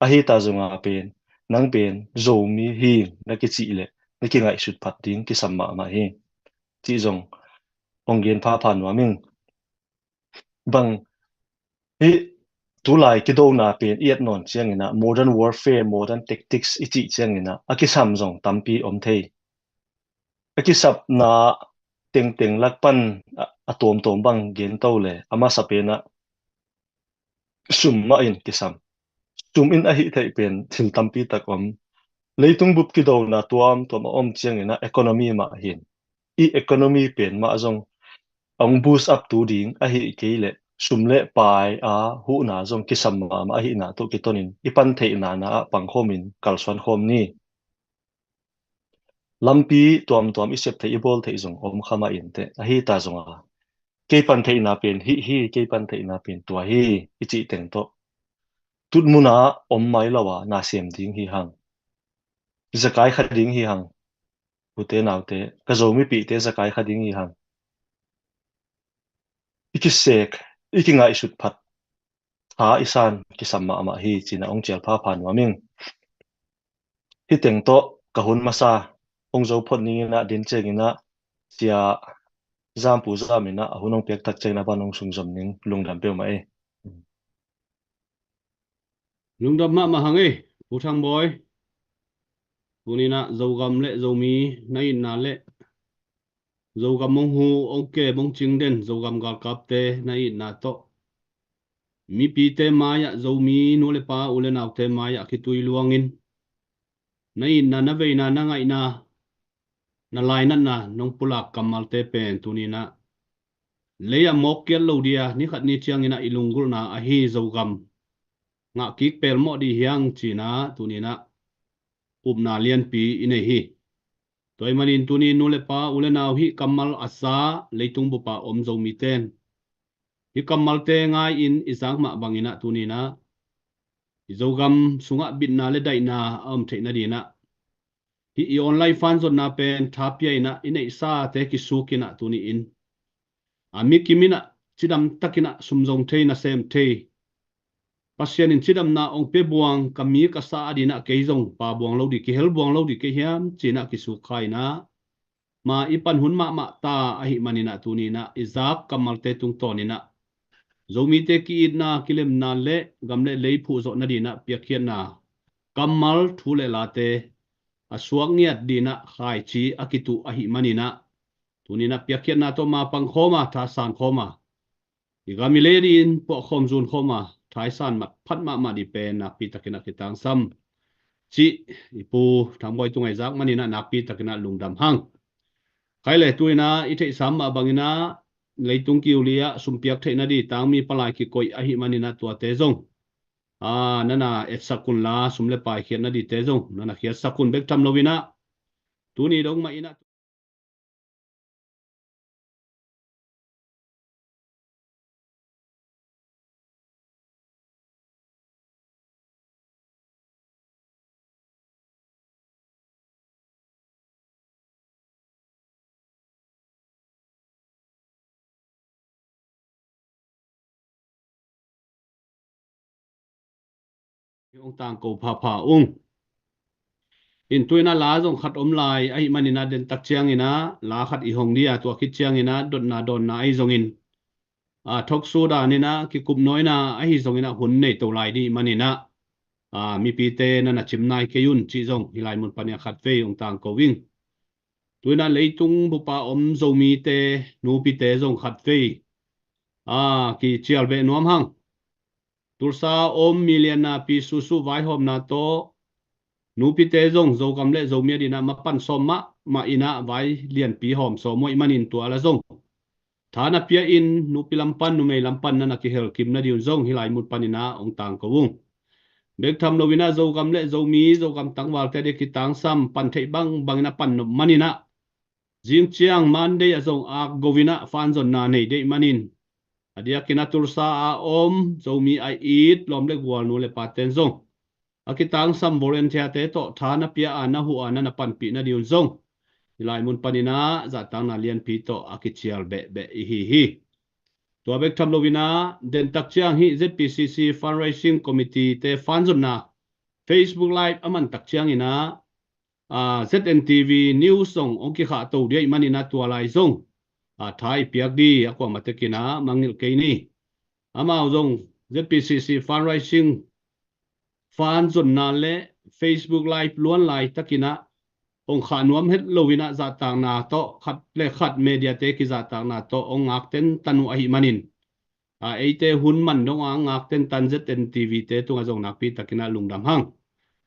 Ahi ta zonga pen nang pen Zomi hi na kicih leh na kingaihsut phat ding kisam mahmah hi cih zong hong gen phapha nuam ing. Bang hih tulai kidona pen i et nawn ciangin ah modern warfare, modern tactics i cih ciangin ah a kisam zong tampi om thei. A kisapna tengteng lak pan a, a tuamtuam bang gen to le a masa pen ah sum mah in kisam. Sum in a hih theih pen thil tampi tak om. Leitung bup kidona tuamtuam a om ciangin ah economy mah hin, i economy pen mah zong a hong boost up tu ding ahi kei leh sum le pai a huhna zong kisam mahmah ahihna tawh kitonin i pan theihna na ah pangkhawmin kalsuan khawm ni. Lampi tuamtuam i sep theih, i bawl theih zong om kha mah in teh, ahi ta zonga kei pan theihna pen hih hi, kei pan theihna pen tua hi i cih teng tawh tutmuna om mai lo a na sem ding hi hang. Zakai kha ding hi hang. Ute naute, ka Zomipihte zakai kha ding hi hang. I kisek, i kingaihsut phat, tha i san kisam mahmah hi, ci-in ah hong cial phapha nuam ing. Hih teng tawh ka hun masa hong zo phot ning in ah, din ciangin ah Sia Zam, Pu Zam in ah a hun hong piak tak ciangin a ban hong sungzom ning. Lungdam peuhmah ei. Lungdam mahmah hang ei, Pu Thang Bawi. Tuni-in ah Zogam le Zomi na itna le Zogam hong hu, hong kem, hong cing den Zogam galkapte na itna tawh, mipite mai-ah, Zomi nu le pa, u le naute mai-ah kitui luangin na itna, na veina, na ngaihna, na lainatna nong pulak kammalte pen tuni-in ah lei-ah mawk kiat lo ding a, ni khat ni ciangin ah i lunggulhna ahi Zogam ngah kik pelmawh ding hi hang, ci-in ah tuni-in ah upna lianpi i nei hi. Tua ahih manin tuni nu le pa, u le nau, hih kammal a za leitung bup a om Zomite'n hih kammalte ngai-in i zak mah bangin ah tuni-in ah i Zogam sungah bitna le daihna a om theih nadingin ah hih i online fan zonna pen tha pia-in ah i neihsate kisuk in ah tuni-in a mi kim in ah cidam takin ah sum zong thei, nasem thei, Pasian in cidamna hong pia buang, ka mi ka sa adingin ah kei zong pa buang lo ding, kihel buang lo ding kei hiam, ci-in ah kisuk kha in ah, ma i pan hun mahmah ta ahih manin ah tuni-in ah i zak kammalte tungtawnin ah Zomite ki-itna, kilemna le gam le lei phuh zawh nadingin ah piakkhiatna kammal, thu le late a suak ngiat dingin ah khaici a kituh ahih manin ah tuni-in ah piakkhiatna tawh ma pang khawm a, tha san khawm a, i gam i lei adingin puah khawm, zun khawm a, tha i san mat phat mahmah ding pen nakpi takin ah kitangsam, cih i Pu Thang Bawi tungah i zak manin ah nakpi takin ah lungdam hang. Khai le, tu-in ah i theihsa mah bangin ah leitung kiuli ah sumpiak theih nading tangmi palai kikoih ahih manin ah tuate zong, a, na na etsak un la, sum le pai khiat nadingte zong na na khiatsak un. Bek tham loin ah tuni dong mah in ah hong tangko phapha ung. In tu-in ah la zong khat om lai ahih manin ah den tak ciangin ah la khat i hong ding a, tua khit ciangin ah dotna dawnna ahi zongin, a, thoksu danin ah kikup nawina ahi zongin ah hun nei to lai ding ahih manin ah, a, mipite na na cim nai kei un cih zong hih lai mun panin ah khat vei hong tangko ing. Tu-in ah leitung bup a om Zomite, nupite zong khat vei, a, kicial beh nuam hang. Tulsa a om milianna pi susu vaihawmna tawh nupite zong Zogam le Zomi adingin ah mapan sawm mahmah in ah vai lianpi hawm sawm uh ahih manin tua la zong tha na pia-in nupi lam pan, numei lam pan na na kihel kim nading un zong hih lai mun panin ah hong tangko ung. Bek tham loin ah Zogam le Zomi, Zogam tangvalte adingin kitangsam, pan theih bangbangin ah pan nop manin ah zing ciang Monday ah zong akgo-in ah fan zonna nei ding ahih manin, a diakin ah Tulsa a om Zomi a it lawm le gual nu le pate'n zong a kitangsam volunteer-te tawh tha na pia a, na huh a, na na panpih nading un zong hih lai mun panin ah zahtakna lianpi tawh a kicial behbeh i hi hi. Tua bek tham loin ah den tak ciang hih Z P C C Fundraising Committee-te fan zonna Facebook Live a man tak ciangin ah, a, Z N T V News zong hong kikhahto ding ahih manin ah tua lai zong, a, tha i piak ding a kuamah tekin ah mangngilh kei ni. Amau zong Z P C C Fundraising fan zonna le Facebook Live luan laitakin ah hong khah nuam het loin ah zahtakna tawh khat le khat media-te kizahtakna tawh hong ngak tentan uh ahih manin, a, eite hun man dong a ngak tentan Z N T V-te tungah zong nakpi takin ah lungdam hang.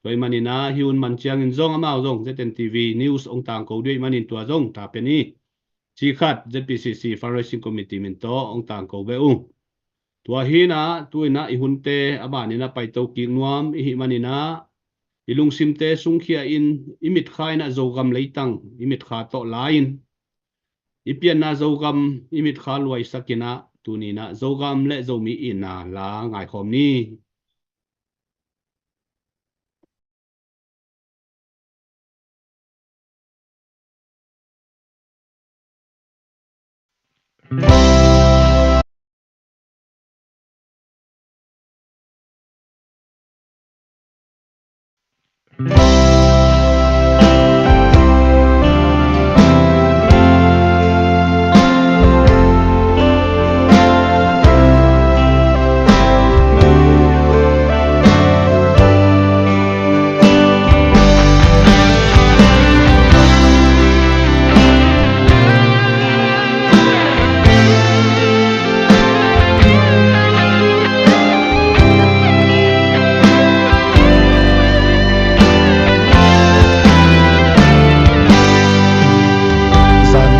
Tua ahih manin ah hih hun man ciangin zong amau zong Z N T V News hong tangko ding ahih manin tua zong tha pia ni. Cih khat Z P C C Fundraising Committee min tawh hong tangko beh ung. Tua hi-in ah tu-in ah i hunte a banin ah paito kik nuam i hih manin ah i lungsimte sungkhia-in i mitkha in ah Zogam leitang i mitkha tawh la-in i pianna Zogam i mitkha luaisakin ah tuni-in ah Zogam le Zomi itna la ngaikhawm ni. Zan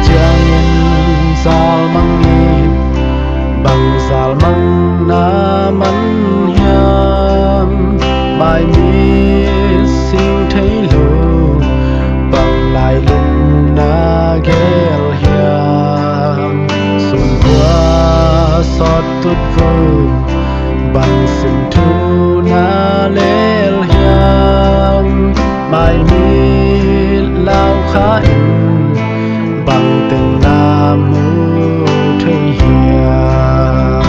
ciangin zalmang in, bang zalmang na man hiam? Maimit sing thei lo, bang lailung na gel hiam? Sun khua sawt tut vo, bang sim thu na lel hiam? Maimit lau kha in, bang teng na mu thei hiam?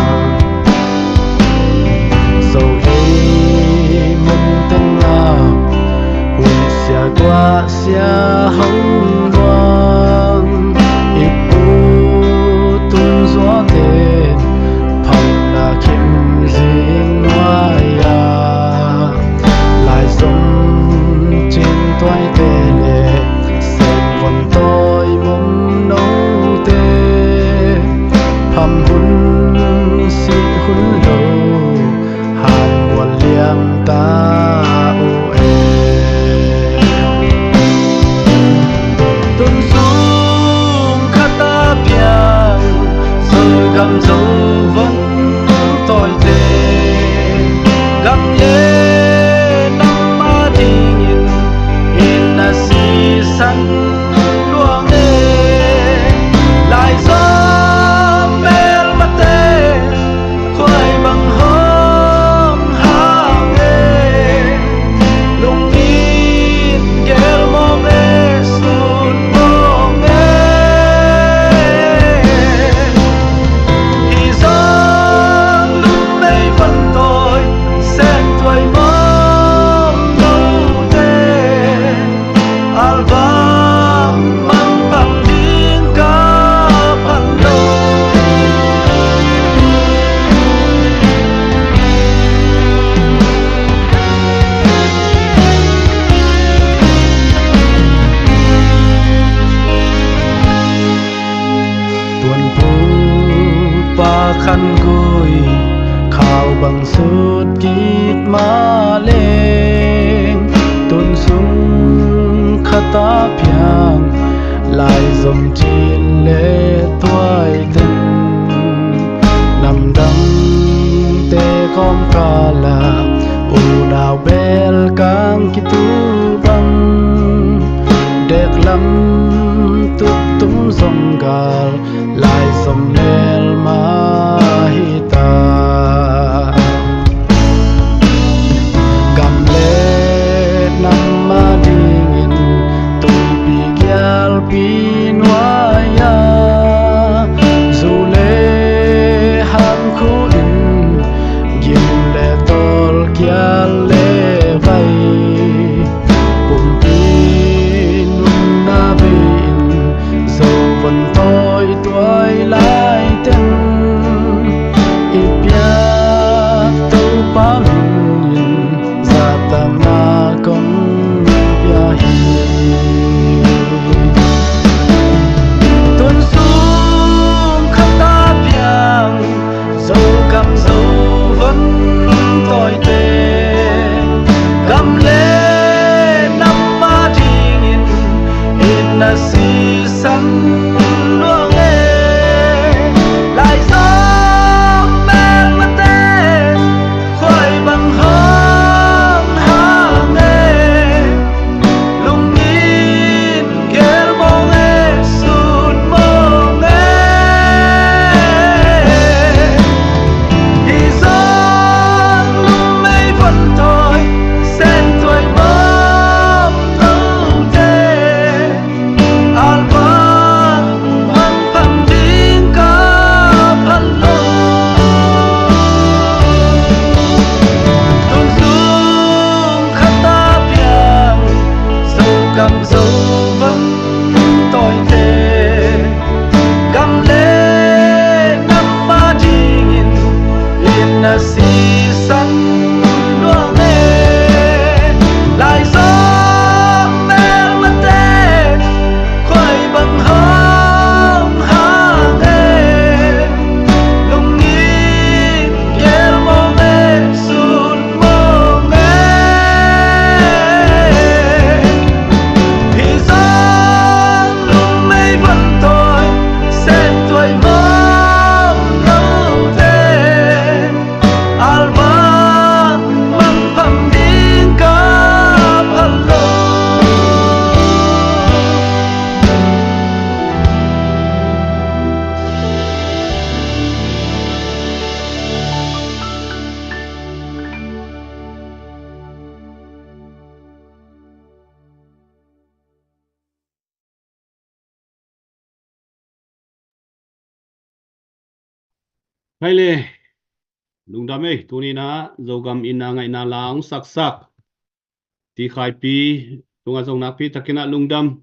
Zo ei mun teng ah, huih sia guah sia hong luang, i pu tung zuate phamna khim zing nuai-a, laizom cin tuaite le seng von tawi mum note, pham hun sih hun lo, han mual liam ta uh e. Tun sung khat a piang, Zogam Zovon tawite, gam le nam adingin inn a sisan luang e. Laizom melmate, khuai bang hong hang e, lungin gel mawng e, sun mawng e. Hih zong lungmei van tawi, seng tuai mawng note, albam mang bang ding ka phan lo. Tuanphu pa khan gui, khau bang sut kik mah leng, tun sung khat a piang, laizom cin le tuai teng, namdangte kawmkal ah, unau bel kang kitu bang, deklam tuktum zong gal, laizom melma hi ta. Gam le nam adingin tuipi gialpi nuai-a, zu le han khu in, gim le tawl, kial le vai, pumpi nunna bei-in, Zovon tawi tuai lai teng, i piak Topa min in, zahtakna kong pia hi. Tun sung khat a piang, Zogam Zovon tawite, gam le nam adingin inn a sisan luang e. Laizom melmate, khuai bang hong hang e, lungin gel mawng e, sun mawng e. Hih zong lungmei van tawi, seng tuai mawng note, albam mang Hai le, lungdam ei, tuni-in ah Zogam in ah ngaihna la hong saksak Tikhaipi tungah zong nakpi takin ah lungdam.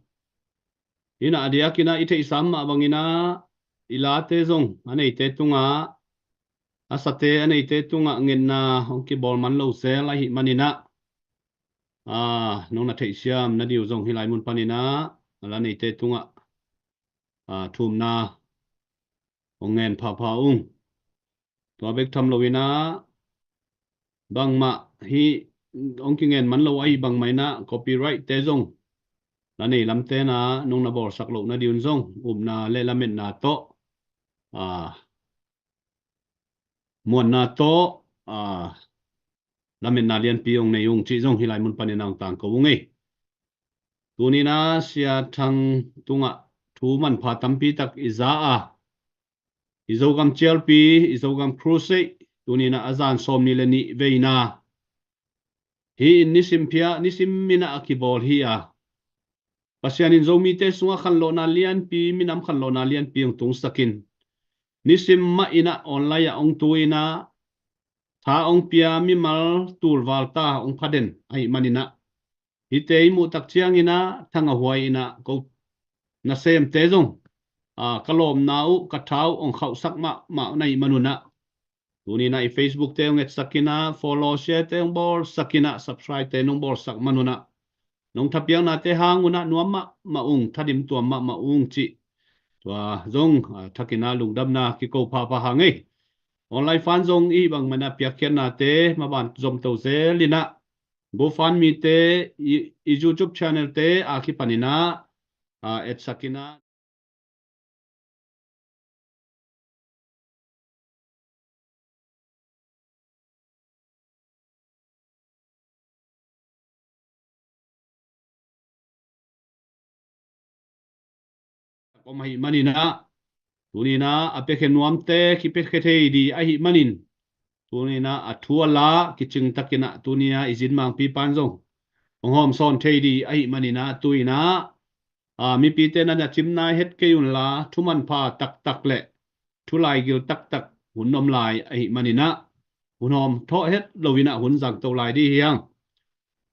In ah a diakin ah i theihsa mah bangin ah i late zong a neite tungah, a sate a neite tungah ngetna hong kibawl man lo sel ahih manin ah, a, nong na theihsiam na diu zong hih lai mun panin ah a la neite tungah, a, thumna hong ngen phapha ung. Tua bek tham loin ah bangmah hih hong kingen man lo ahih bangmah in ah copyright te zong la nei lamte in ah nong na bawlsak loh na diun zong upna le lametna tawh, a, muanna tawh, a, lametna lianpi hong nei ung cih zong hih lai mun panin ah hong tangko ung ei. Tuni-in ah Sia Thang tungah thu manpha tampi tak i za a, i Zogam cialpi, i Zogam crusade, tuni-in ah a zan sawmnih le nih veina. Hih in nisim phiah, nisim in ah a kibawl hi a, Pasian in Zomite sungah khanlawhna lianpi, minam khanlawhna lianpi hong tungsakin, nisim mah in ah online ah hong tu-in ah tha hong pia mimal tulvalta hong phaden ahih manin ah, hihte i muh tak ciangin ah thangahhuai in ah ko nasemte zong, a, ka lawmna uh, ka tha uh hong khauhsak mahmah na hih manun ah, tuni-in ah i Facebook te hong etsak in ah, follow, share te hong bawlsak in ah, subscribe te nong bawlsak manun ah, nong thapiaknate hang un ah nuam mahmah ung, thadim tuam mahmah ung cih tua zong, a, thakin ah lungdamna kiko phapha hang ei. Online fan zong i hih bangmah in ah piakkhiatnate maban zomto zel in ah, GoFundMe te, i, i YouTube channel te a kipanin ah, a, etsak in ah om ahih manin ah, tuni-in ah a piakhia nuamte kipiakhia thei ding ahih manin, tuni-in ah a thu a la kicing takin ah tuni-a i Zin Mangpi pan zong hong hawmsawn thei ding ahih manin ah, tu-in ah, a, mipite na na cimna het kei unla, thu manpha taktak le thu laigil taktak hun om lai ahih manin ah, hun hawm thawh het loin ah hun zangto lai ding hi hang.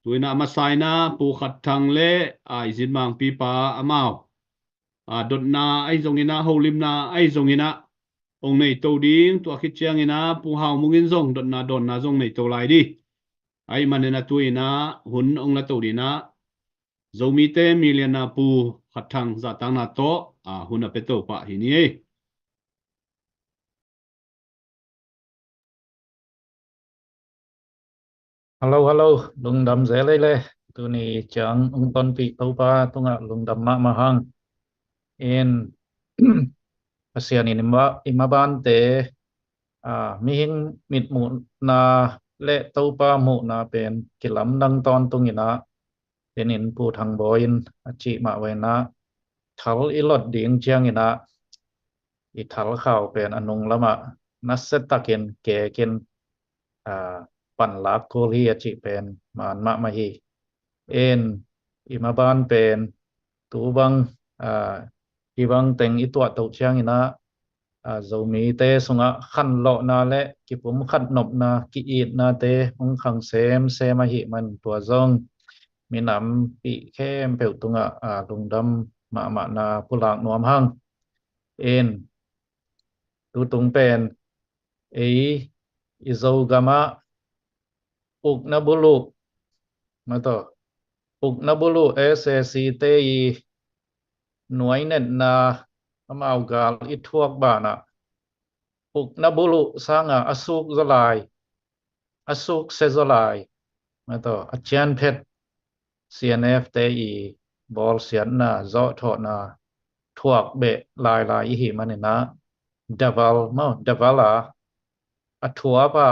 Tu-in ah a masa in ah Pu Khat Thang le, a, i Zin Mangpi pa amau, a, dotna ahi zongin ah, holimna ahi zongin ah hong neito ding, tua khit ciangin ah Pu Hau Mung in zong dotna dawnna zong neito lai ding ahih manin ah, tu-in ah hun hong lato ding ah Zomite millionaire Pu Khat Thang zahtakna tawh, a, hun a piato pah hi ni ei. Hello, hello. Lungdam zel ei le. Tuni ciang hong tonpih Topa tungah lungdam mahmah hang. In Pasian in i ma, i mabante, a, mihing mitmuhna le Topa muhna pen kilamdang tawntung in ah, tuni-in Pu Thang Bawi in a cih mah bangin ah, thal i lot ding ciangin ah i thal khau pen a nung lamah nasia takin kekin, a, panlak kul hi a cih pen maan mahmah hi. In i maban pen tu bang, a, hih bang teng i tuahtoh ciangin ah, a, Zomite sungah khanlawhna le kipumkhat nopna, ki-itnate hong khang semsem ahih man tua zong minampih khempeuh tungah, a, lungdam mahmahna pulak nuam hang. In tutung pen ei i Zogam ah ukna buluh, mataw, ukna buluh S A C te i nuainetna amau gal i thuak banah ukna buluh sangah a suk zaw lai, a suk sia zaw lai, mataw, a cianphet C N F te i bawlsiatna, zawhthawhna thuak beh lailai i hih manin ah, double maw, double a, a thuap a,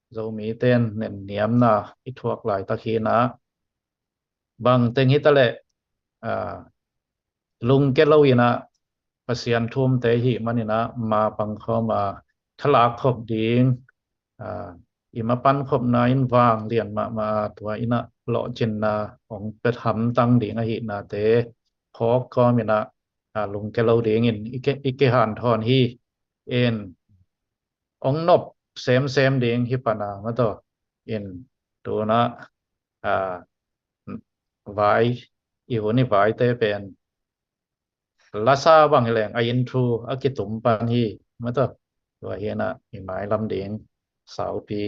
Zomite in nenniamna i thuak laitak hi in ah, bang teng hi ta leh, a, lungke lo in ah, Pasian thumte i hih manin ah, ma pangkhawm a, thalak khop ding, a, i mapan khopna in vanglian mahmah a, tua in ah lawhcinna hong pia hamtang ding ahihnate phawk kawmin ah, a, lungke lo dingin i ke, i kihanthawn hi. In ong nop semsem ding hi pan a, maw taw. In tuna, a, vai, i hun i vaite pen lasa bang hi leng a inn thu a kitum pan hi, maw taw. Tua hi a, i mailam ding saupi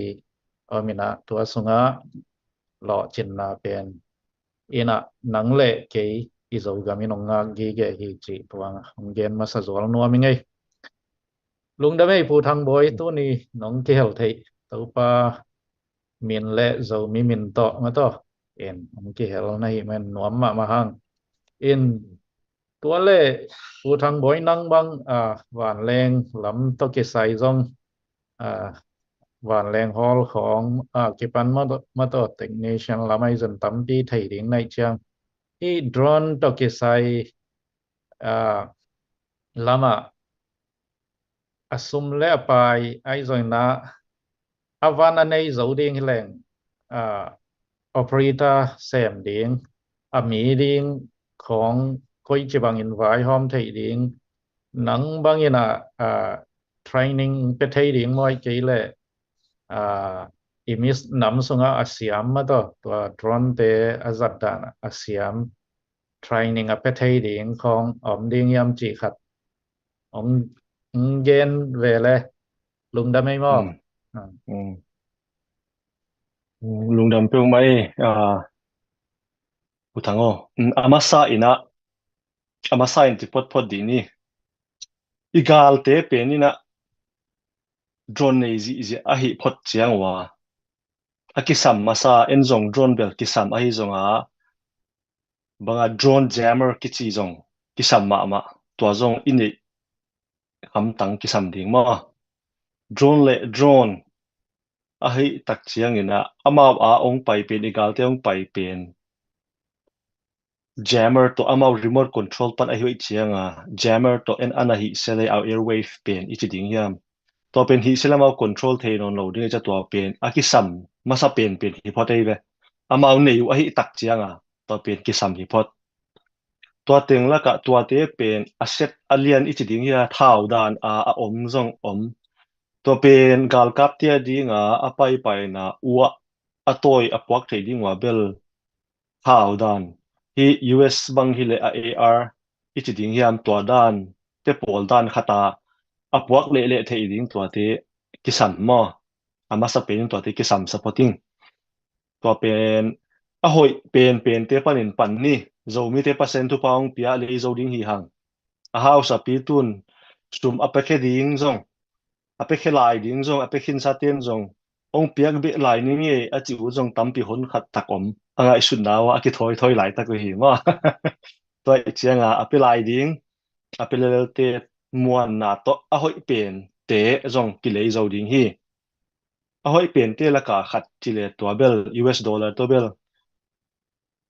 om in a, tua sungah lawhcinna pen in a, nang le kei i Zogam in ong ngak gige hi cih tua ong gen masa zual nuam ing ei. Lungdam ei Pu Thang Bawi, tuni nong kihel theih Topa min le Zomi min tawh, maw taw, in ong kihel na hih man nuam mahmah hang. In tua le Pu Thang Bawi, nang bang, a, vanleng lam tawh kisai zong, a, vanleng hawl khawng, a, kipan, maw taw, maw taw, technician lam ahi zong tampi thei ding na hih ciang, hih drone tawh kisai, a, lamah a sum le a pai ahi zongin a, a van a nei zo ding hi leng, a, operator sem ding, a mi ding khawng koici bangin vaihawm thei ding, nang bangin a, a, training pe thei ding maw, ahih kei leh, a, i mi nam sungah a siam, maw taw, tua drone te a zat dan a siam, training a pe thei ding khawng om ding hiam cih khat ong, ong gen ve le. Lungdam ei maw. Mm. A. Mm. Lungdam peuhmah ei, a, Pu Thang aw. Mm, a masa in a, a masa in ci photphot dih ni. I galte pen in a drone nei zihziah ahih phot ciang ua, a kisam masa, en zong drone bel kisam ahi zong a, bang a drone jammer kici zong kisam mahmah, tua zong i neih hamtang kisam ding maw. Drone le drone ahih tak ciangin a, amau a ong pai pen, i galte ong pai pen jammer tawh, amau remote control pan ahih ciang a, jammer tawh en an ahih se le, au airwave pen i ci ding hiam, tua pen hih se le amau control thei nawn lo ding ahih ciang tua pen a kisam masa penpen hi phot ei ve. Amau nei uh ahih tak ciang a, tua pen kisam hi phot. Tua teng lakah tuate pen a set a lian i ci ding hi a, thau dan a, a om zong om. Tua pen galkapte a ding a, a paipaina uah a tawi a puak theih ding ua bel thau dan. Hih U S bang hi leh a A R i ci ding hiam, tua dan te pawl dan khat a, a puak lehleh theih ding tuate kisam maw. A masa pen in tuate kisam sa phot ing. Tua pen a hoih penpente panin pan ni. Zomite Pasian thupha hong pia lei zo ding hi hang. A hausapi tun sum a pekhe ding zong, a pekhe lai ding zong, a pekhinsa ten zong hong piak beh lai ning e a cih uh zong tampi hun khat tak om. A ngaihsutna uh a kithawithawi laitak uh hi maw. Tua ih cianga a pe lai ding, a pe lelte muanna tawh a hoih pente zong kilei zo ding hi. A hoih pente laka khat cile tua bel U S dollar tawh bel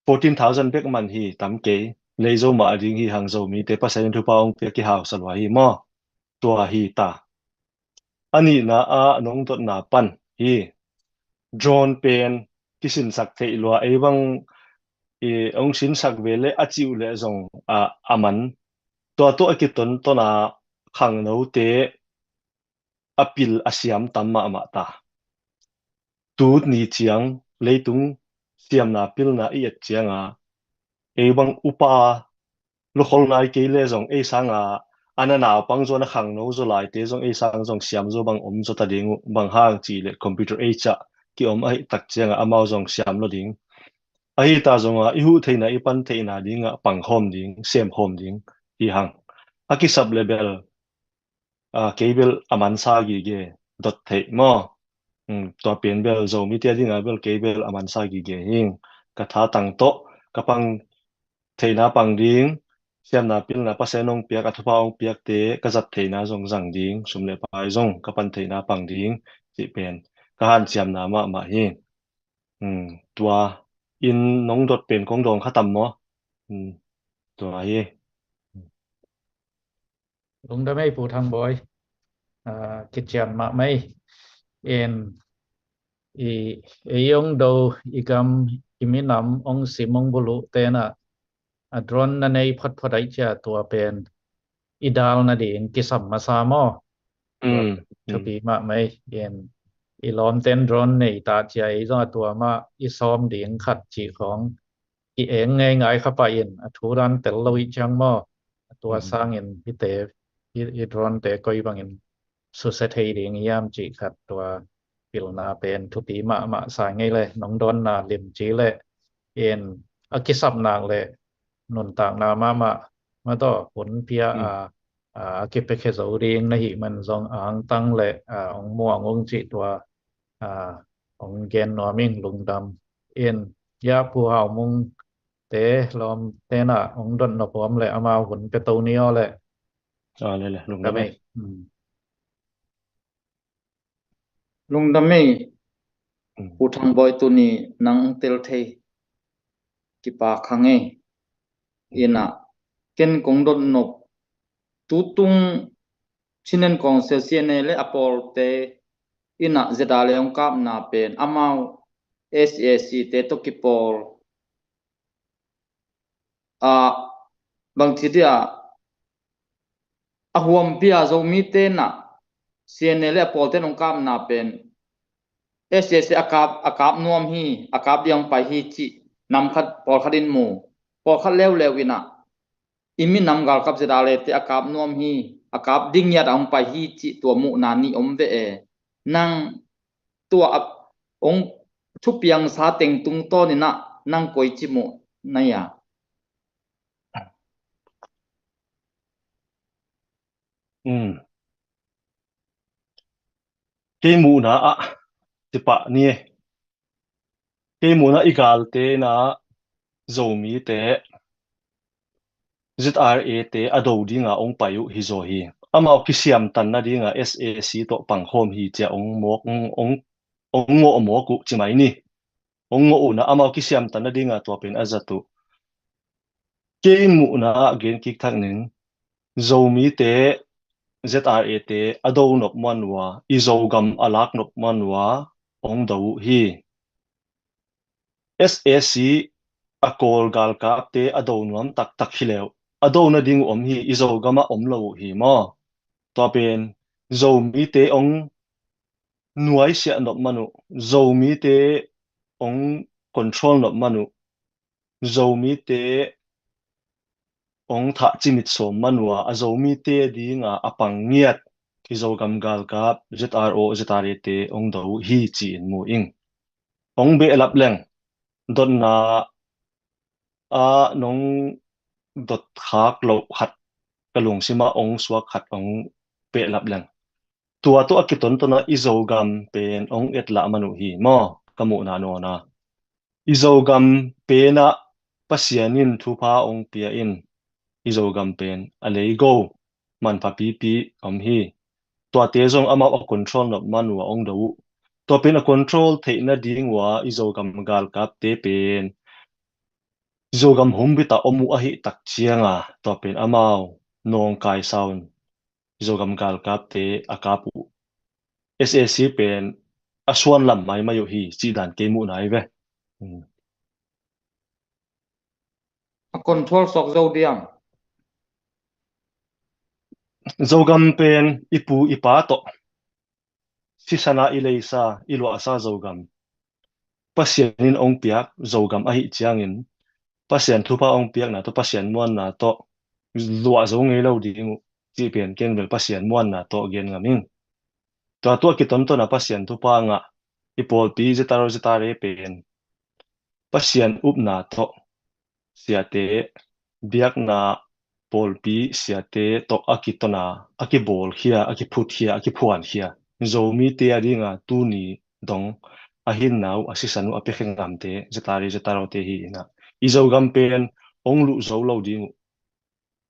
fourteen thousand bek man hi, tam kei. Lei zo mah ding hi hang, Zomite Pasian in thupha hong pia kihausa lua hi maw. Tua hi ta. A nihna a nong dotna pan hi. Drone pen kisinsak theih lua, ei bang i hong sinsak ve le a cih uh leh zong a, a man. Tua tawh a kitonton a khangnote a pil a siam tam mahmah ta. Tut ni ciang leitung siamna pilna i et cianga ei bang upa lukhol nai kei le zong ei sanga a na naupang zaw, na khangno zaw laite zong ei sang zong siam zaw bang om zaw ta ding uh, bang hang cih leh computer age ah ki-om ahih tak cianga amau zong siam lo ding. Ahi ta zonga i huh theihna, i pan theihna dinga pangkhawm ding, semkhawm ding hi hang. A kisap le bel, a, kei bel a mansa gige, dot theih maw. Um, tua pen bel Zomite a dinga bel kei bel a mansa gige hing. Ka tha tang tawh ka pang theihna pang ding, siamna pilna Pasian hong piak, a thupha hong piakte ka zat theihna zong zang ding, sum le pai zong ka pan theihna pang ding cih pen ka hanciamna mahmah hi. Um, tua in nong dot pen kong dawng kha tam maw. Um, tua hi. Lungdam ei Pu Thang Bawi. A, kician mahmah ei. En, i, ei hong do, i gam, i minam hong sim hong buluh tena a drone na nei photphot ahih cia tua pen i dal nading kisam masa maw. Tua thupi mahmah ei. In i lawmten drone nei ta cia ei zong a tua mah i sawm ding khat cih khawng i eng ngeingai kha pah in a thu dan tel lo ih ciang maw? A tua sangin hite i, i drone te koi bangin susia thei ding hiam cih khat tua pilna pen thupi mahmah sa ngei le nong dawnna limci le in a kisapnak le nuntakna mahmah mah tawh hun pia a, a kipiakhia zo ding na hih man zong angtang le a, hong muang ung cih tua a, hong gen nuam ing. Lungdam. In ya Pu Hau Mung te lawm tenah hong dot nop huam le amau hun pia to ni aw le. Lungdam ei. Lungdam ei. Pu Thang Bawi, tuni nang tel thei kipak kha ngei. Ina ken kong dot nop tutung Chin and Council C N A le a pawlte ina Z R A hong kapna pen amau S A C te tawh kipawl a bangci dia a huampi a Zomite na C N A le a pawlte hong kapna pen S A C a kap, a kap nuam hi, a kap ding hong pai hi cih nam khat pawlkhat in mu, pawlkhat leuleu ina i minam galkap Z R A te a kap nuam hi, a kap ding ngiat a hong pai hi cih tua muhna nih om ve e. Nang tua a hong thupiangsa teng tungtawn ina nang koici muh na hia? Kei muhna ah cipah ni e. Kei muhna i galte na Zomite Z R A te a do dinga hong pai uh hi zaw hi. Amau kisiamtan nadinga S A C tawh pangkhawm hi cia hong mawk, hong, hong ngawh mawk uh ci mai ni. Hong ngawh uh na amau kisiamtan nadinga tua pen a zat uh. Kei muhna ah gen kik thak ning, Zomite Z R A te a do nop man uh a, i Zogam a lak nop man uh a hong do uh hi. S A C a Kawl galkapte a do nuam taktak hi leh a do nading uh om hi, i Zogam ah om lo uh hi maw? Tua pen Zomite hong nuaisiah nop man uh, Zomite hong control nop man uh, Zomite hong thah cimit sawm man uh a, a Zomite dinga a pang ngiat i Zogam galkap Z R O, Z R A te hong do uh hi ci-in mu ing. Hong behlap leng, dotna a nong dot khak loh khat ka lungsim ah hong suak khat hong behlap leng. Tua tawh a kitonton ah i Zogam pen hong etlah man uh hi maw, ka muhna nawn a. I Zogam pen ah Pasian in thupha hong pia in, i Zogam pen a leigo manpha pipi om hi. Tuate zong amau a control nop man uh a hong do uh. Tua pen a control theih nading uh a i Zogam galkapte pen Zogam humbit ah om uh ahih tak cianga tua pen amau nawngkai sa un Zogam galkapte a kap uh. S A C pen a suan lam maimai uh hi cih dan kei muhna hi ve. A control sawk zo diam? Zogam pen i pu i pa tawh sisan a i leisa, i luahsa Zogam Pasian in hong piak Zogam ahih ciangin Pasian thupha hong piakna tawh, Pasian muanna tawh luah zo ngei lo ding uh cih pen ken bel Pasian muanna tawh gen ngam ing. Tua tawh a kitonton a Pasian thupha ngah i pawlpi Z R O, Z R A pen Pasian upna tawh siate, biakna pawlpi siate tawh a kitona, a kibawlkhia, a kiphuthia, a kiphuankhia Zomite a dinga tuni dong a hinna uh, a sisan uh a piakhia ngamte Z R A, Z R O te hi ina, i Zogam pen hong luh zo lo ding uh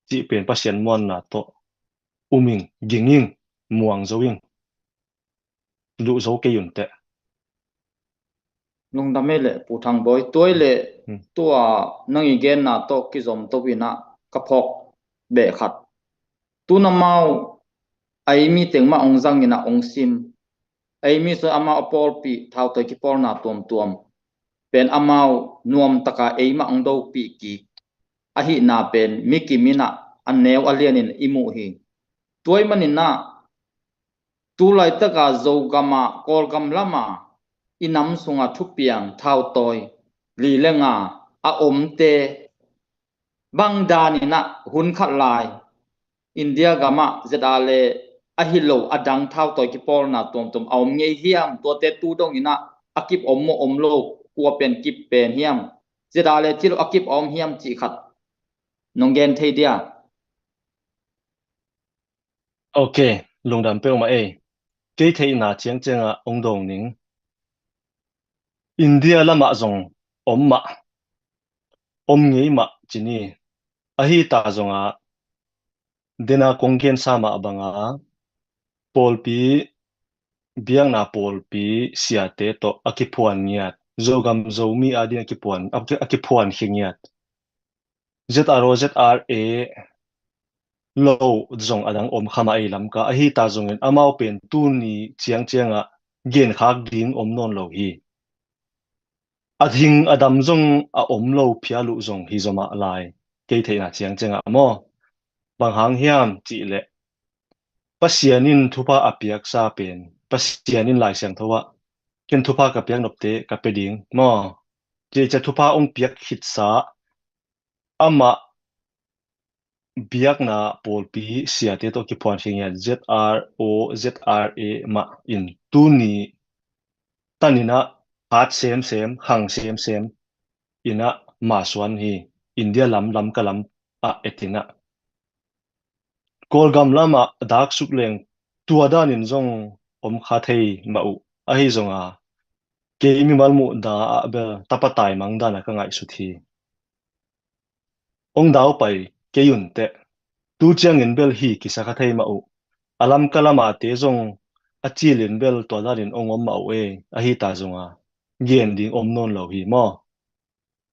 cih pen Pasian muanna tawh um ing, ging ing, muang zo ing. Luh zo kei un teh. Lungdam ei leh Pu Thang Bawi, tua i leh tua nang i genna tawh kizom to ina ka phawk beh khat. Tun amau a ei mi teng mah hong zang ina hong sim. A ei mi sung amau a pawlpi thautoi kipawlna tuamtuam pen amau nuam taka ei mah hong dopih kik ahihna pen mi kim ina a neu a lianin i muh hi. Tua ahih manin ah tu laitaka Zogama Kawlgam lama i nam sunga thupiang thautawi li le nga a omte bang daninah hun khat lai India gamah ZRA le ahi lo a dang thautawi kipawlna tuamtuam a om ngei hiam? Tuate tu donginah a kip om maw om lo, kua pen kip pen hiam? ZRA le ci lo a kip a om hiam cih khat nong gen thei dia? Ok, lungdam peuhmah ei. Kei theihna ciangciangah ong dawng ning. India lamah zong om mah, om ngei mah ci ni. Ahi ta zongah dena kong gensa mah banga pawlpi, biakna pawlpi siate tawh a kiphuan ngiat, Zogam Zomi adin a kiphuan, a ki-, a kiphuan khia ngiat. ZRO ZRA lo zong a dang om kha mah ei Lamka, ahi ta zongin amau pen tuni ciangciangah genkhak ding om nawn lo hi. A hing a dam zong a om lo phial uh zong hi zaw mah lai, kei theihna ciangciangah maw. Bang hang hiam cihleh Pasian in thupha a piaksa pen, Pasian in Lai Siangtho ah ken thupha ka piak nopte ka pia ding maw, cih ciang thupha ong piak khitsa amah biakna pawlpi siate tawh kiphuan khia ngiat, ZRO ZRA mah in tuni taninah hat semsem, hang semsem inah masuan hi. India lam, Lamka lam ah etinah Kawlgam lamah daksuk leng tua danin zong om kha thei mah uh. Ahi zonga kei mimal muhna ah bel tapa taimang dana ka ngaihsut hi. Ong daupai kei unteh. Tu ciangin bel hi kisa kha thei mah uh. A Lamka lamate zong a cilin bel tua danin ong om mah uh ei. Ahi ta zonga gen ding om nawn lo hi maw.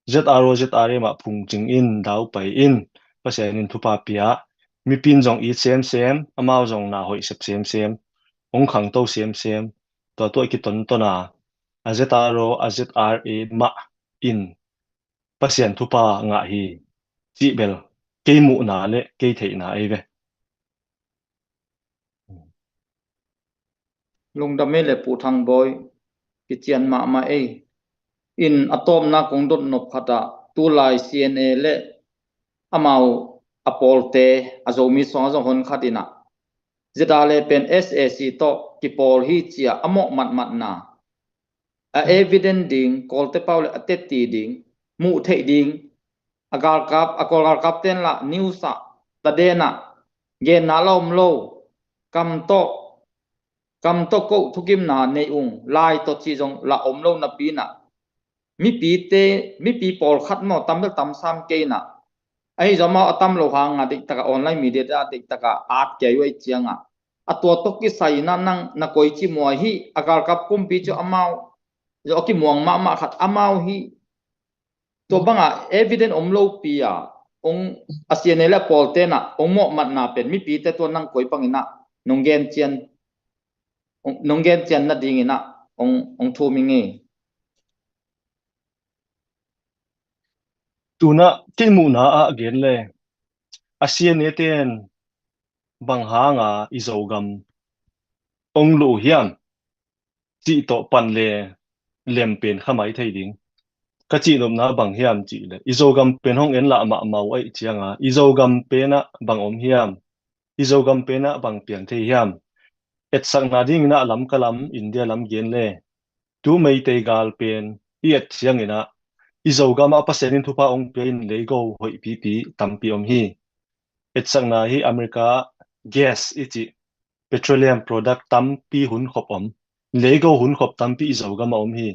ZRO ZRA mah phungcing in, daupai in, Pasian in thupha pia, mipi in zong it semsem, amau zong na hoih sep semsem, ong khangto semsem, tua tua kitonton a, a ZRO a ZRA mah in Pasian thupha ngah hi cih bel kei muhna le kei theihna ei ve. Lungdam ei le Pu Thangbawi, kician mahmah ei. In a tawpna kong dot nop khatah tulai CNA le amau a pawlte a Zomi suang a zong hon khat inah ZRA le pen SAC tawh kipawl hi cia a mawh matmatna a evident ding, Kawlte pau le a teti ding, muh theih ding, a galkap, a Kawl galkap ten lah news ah, taden ah, genna la om lo, kam tawh, kam tawh koh thukimna nei ung, lai tawh ci zong la om lo napi inah, mipite, mipi pawlkhat maw, tam bel tam sam kei inah, ahi zong amau a tam lo hanga deihtaka online media deihtaka at kei uh ei cianga a tua tawh kisai inah nang na koici muai hi. A galkap kumpi cu amau zong a kimuang mahmah khat amau hi. Tua banga evident om lopi a ong a CNA le a pawlte inah ong mawhmatna pen mipite tua nang koi bang inah nong gen cian, nong gen cian nading inah ong, ong thum ing ei. Tunah kei muhna ah gen le a CNA ten bang hanga i Zogam ong luh hiam cih tawh pan le lem pen kha mai thei ding. Ka cihnopna bang hiam cih le i Zogam pen hong en lah mahmah uh aih cianga i Zogam penah bang om hiam, i Zogam penah bang piang thei hiam? Etsakna dinginah Lamka lam, India lam gen le tu Meitei gal pen i et cianginah i Zogam ah Pasian in thupha ong pia in leigo hoihpipi tampi om hi. Etsakna hi America gas i cih petroleum product tampi hun khop om, leigo hun khop tampi i Zogam ah om hi.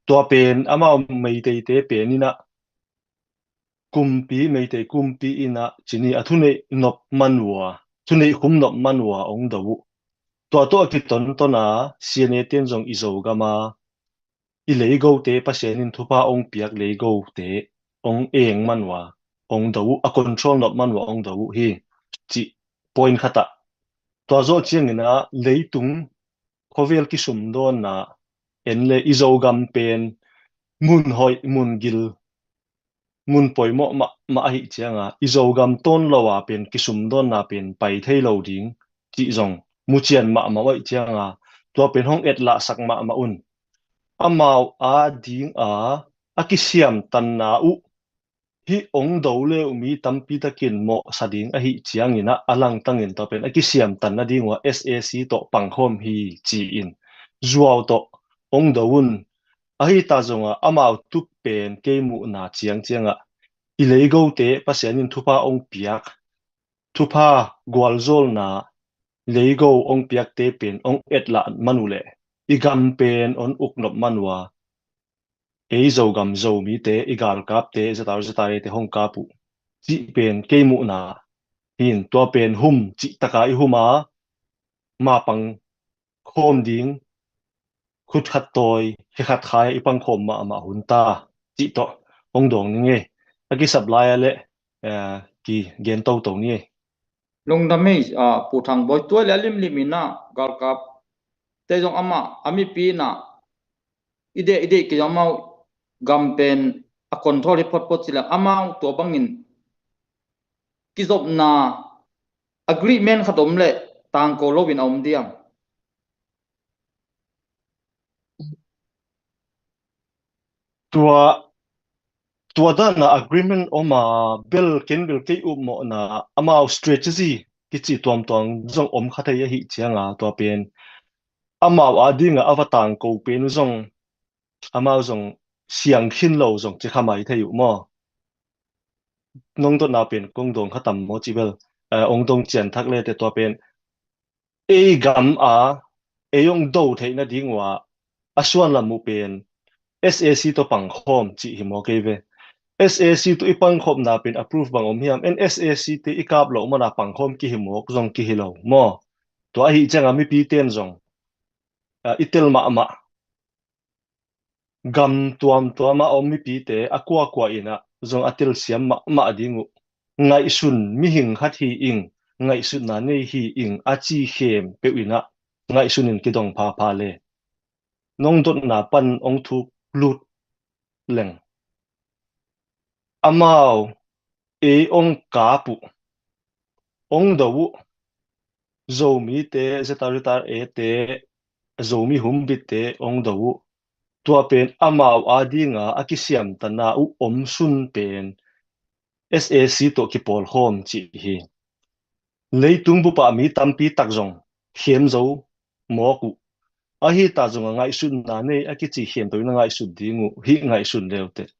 Tua pen amau Meiteite pen inah kumpi, Meitei kumpi inah cini a thuneih nop man uh a, thuneih khum nop man uh a ong do uh. Tua tawh a kitonton a CNA ten zong i Zogam a i leigote, Pasian in thupha ong piak leigote ong eng man uh a ong do uh, a control nop man uh a ong do uh hi cih point khatah. Tua zawh cianginah leitung khuavel kisumdawnna en le i Zogam pen mun hoih, mun gil, mun poimawh mahmah ahih cianga i Zogam tawn lo a pen kisumdawnna pen pai thei lo ding cih zong mucian mahmah uh ahih cianga tua pen hong etlahsak mahmah un. Amau adinga a kisiamtanna uh hih ong do le uh mi tampi takin mawhsa ding ahih ciangin ah a langtangin tua pen a kisiamtan nading uh a S A C tawh pangkhawm hi ci-in zuau tawh ong do un. Ahi ta zongah amau tup pen kei muhna ciangciangah i leigote Pasian in thupha ong piak, thupha gualzawlna leigo ong piakte pen ong etlah man uh leh i gam pen ong uknop man uh a, ei Zogam Zomite i galkapte Z R Z R A te hong kap uh cih pen kei muhna hin tua pen hum cih taka i hum a, mapang khawm ding, khut khat tawi, khe khat khai i pangkhawm mahmah hun ta cih tawh hong dawng ni ngei. A kisap lai a le, eh, ki gen toto ni ngei. Lungdam ei, ah, Pu Thang Bawi, tua le a limlim in ah galkap te zong amah a mipi in ah i deih i deih kei zong amau gam pen a control hi photphot ci le amau tua bangin kizopna agreement khat om le tangko loin a om diam? Tua, tua dana agreement om a, bel ken bel kei upmawhna amau strategy kici tuamtuam zong om kha thei ahih cianga tua pen amau adinga a va tangko pen uh zong amau zong siang khin lo zong ci kha mai thei uh maw? Nong dotna pen kong dong kha tam maw ci bel, eh, ong dong cian thak le te tua pen ei gam a ei ong do theih nading uh a, a suan lam uh pen S A C tawh pangkhawm cih hi maw kei ve. S A C tawh i pangkhawmna pen approve bang om hiam? En S A C te i kap loh mana pangkhawm kihi mawk zong kihi lo maw? Tua ahih cianga mipi ten zong, ah, i tel mahmah gam tuamtuam a om mipite a kuakua in ah zong a telsiam mahmah ding uh. Ngaihsun mihing khat hi ing, ngaihsutna nei hi ing a ci khempeuh in ah ngaihsun in kidong phapha le nong dotna pan ong thuk lut leng amau ei ong kap uh, ong do uh, Zomite, Z R Z R A te, Zomi humbite ong do uh. Tua pen amau adinga a kisiamtanna uh om sun pen S A C tawh kipawlkhawm cih hi. Leitung bupa mi tampi tak zong khem zo mawk uh. Ahi ta zongah ngaihsutna nei a kici khempeuh in a ngaihsut ding uh hih ngaihsun leute.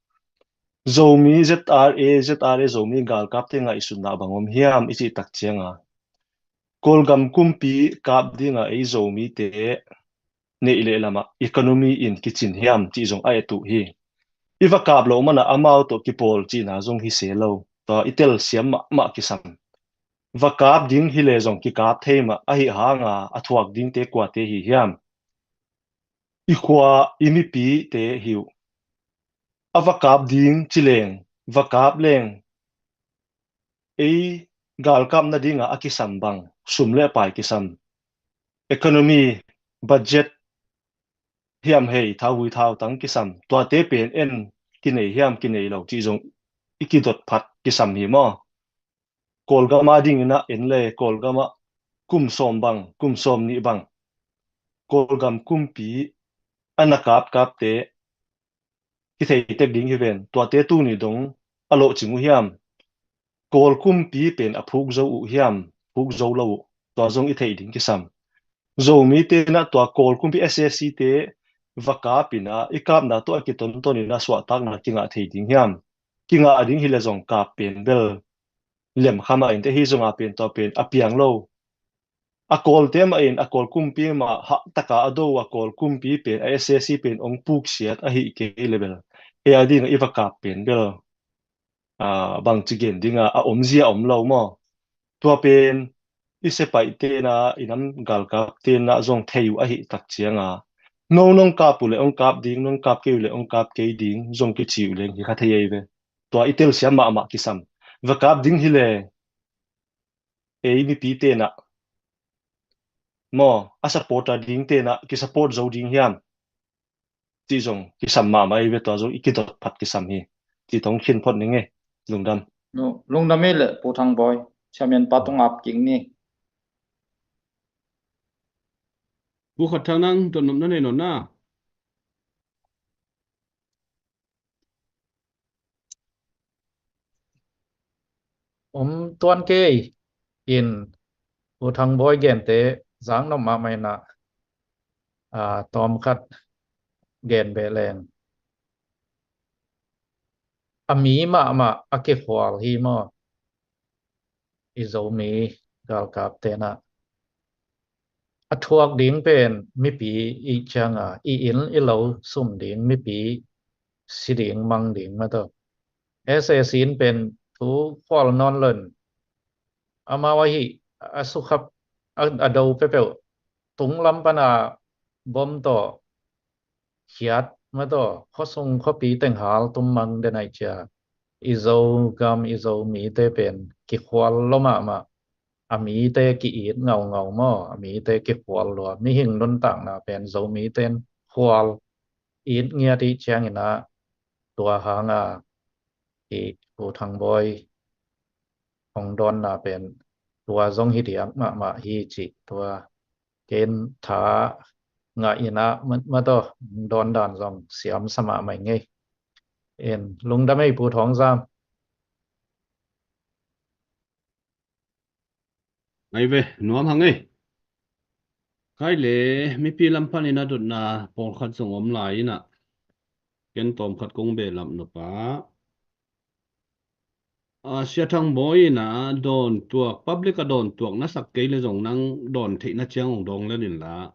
Zomi Z R A, Z R A Zomi galkapte ngaihsutna bang om hiam i cih tak cianga Kawlgam kumpi kap dinga ei Zomite neih leh lamah economy in kicin hiam cih zong a et uh hi. I va kap loh mana amau tawh kipawl cihna zong hi se lo. Tua i telsiam mahmah kisam. Va kap ding hi le zong kikap thei mah ahi hanga a thuak dingte kuate hi hiam? I khua i mipite hi uh. A va kap ding ci leng, va kap leng ei galkap nadinga a kisam bang, sum le pai kisam, economy, budget hiam hei, thau hui thau tang kisam, tuate pen en kinei hiam kinei lo cih zong i kidot phat kisam hi maw? Kawlgam a dingin ah en le Kawlgam ah kum sawm bang, kum sawm nih bang Kawlgam kumpi a na kapkapte kithei tek ding hi ven. Tuate tuni dong a lawhcing uh hiam? Kawl kumpi pen a phuk zo uh hiam, phuk zo lo uh? Tua zong i theih ding kisam. Zomite na tua Kawl kumpi S A C te va kap ina i kapna tawh a kitonton ina suahtakna kingah thei ding hiam? Kingah ding hi le zong kap pen bel lem kha mah in te hi zonga pen tua pen a piang lo. A Kawlte mah in a Kawl kumpi mah hah taka a do a Kawl kumpi pen a S A C pen ong puksiat ahi kei le bel ei a dinga i va kap pen bel, ah, bangci gen dinga a omzia om lo maw? Tua pen i sepaih tena i nam galkap tena zong thei uh ahi tak cianga no nong kap uh le ong kap ding, nong kap kei uh le ong kap kei ding zong kici uh leng hi kha thei ei ve. Tua i telsiam mahmah kisam. Va kap ding hi le ei mipi tena maw, a supporter ding tena kisupport zo ding hiam? Cih zong kisam mahmah ei ve, tua zong i kidot phat kisam hi. Cih tong khin phot ning e. Lungdam. No, lungdam ei le Pu Thang Bawi. Chairman pa tong ap king ni. Pu Khat Thang, nang dotnop na nei nawn na? Om tuan kei in, Pu Thang Bawi gente zaknop mahmah in ah, a, tawmkhat gen beh leng, a mi mahmah a kikhual hi maw? I Zomi galkapte in ah a thuak ding pen mipi i ciang a, i inn i lo sum ding, mipi si ding mang ding mah tawh. SAC in pen thu khual nawn lo in, amau ahi a sukhap a, a do peuhpeuh tunglam pan a bom tawh khiat mah tawh, khuasung khuapi teng hal tum mang den ahih ciang, i Zogam, i Zomite pen kikhual lua mahmah. A mite ki-it ngaungau maw, a mite kikhual lua. Mihing nuntakna pen Zomite in khual it ngiat i ciangin ah, tua hang a i Pu Thang Bawi hong dawnna pen tua zong hi diak mahmah hi cih tua ken tha ngah in ah, mah, mah tawh hong dawn dan zong siam sa mahmah ing ei. En, lungdam ei Pu Thawng Zam. Ai ve, nuam hang ei. Khai le, mipi lam pan in a dotna pawlkhat zong om lai in ah, ken tawmkhat kong behlap nop a. A, Sia Thang Bawi in ah dawn tuak, public a dawn tuak na sak kei le zong nang dawn theihna ciang hong dawng lel in la.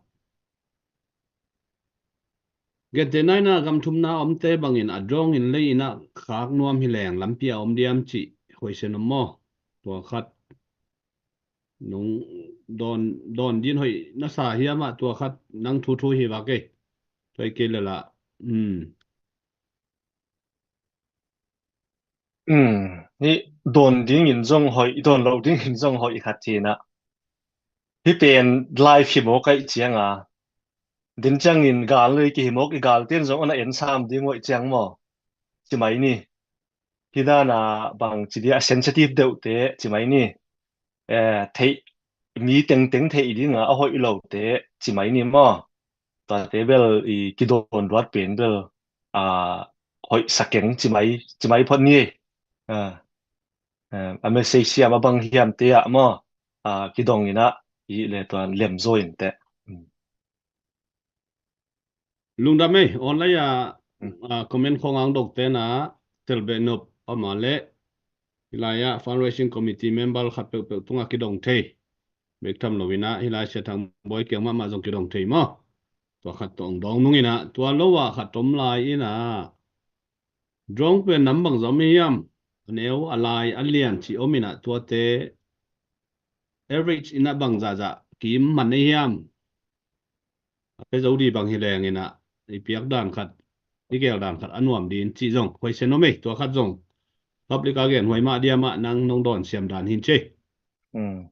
Gentehna in ah gam thumna omte bangin a drawing in lei in ah khak nuam hi leng lampi a om diam cih question om maw? Tua khat nong dawn, dawn ding hoih na sa hiam ah, tua khat nang thuthu hi vak ei. Tua hi kei le la. Um. Um, hih dawn dingin zong hoih, dawn loh dingin zong hoih khat hi in ah. Hih pen live hi mawk ahih ciang a, den ciangin gal lei kihi mawk, i galte'n zong hong en sam ding uh ahih ciang maw, ci mai ni. Hih dan a bang ci dia, a sensitive deuhte ci mai ni. Eh, theih, mi tengteng theih ding a, a hoih lote ci mai ni maw. Tuate bel i kidawn luat pen bel, a, hoih sa keng ci mai, ci mai phot ni. A, a, a message siam a bang hiamte ah maw, a, kidong in ah, i le tuan lem zaw in teh. Um. Lungdam ei, online ah, um, a, comment khawng a hong dongte in ah, tel beh nop a, amah le hih lai ah fundraising committee member khat peuhpeuh tungah kidong thei. Bek tham lo in ah, hih lai Sia Thang Bawi kiang mahmah zong kidong thei maw? Tua khat tawh hong dawng nung in ah, tua lo ah khat om lai in ah, drawing pen nam bangzah om hiam? A neu, a lai, a lian cih om in ah, tuate average in ah bangzahzah kim man ei hiam? A pia zo ding bang hi leng in ah, i piak dan khat, i gel dan khat a nuam ding cih zong question om ei, tua khat zong public a gen huai mah diam ah, nang nong dawn siam dan hi in ci ei. Um.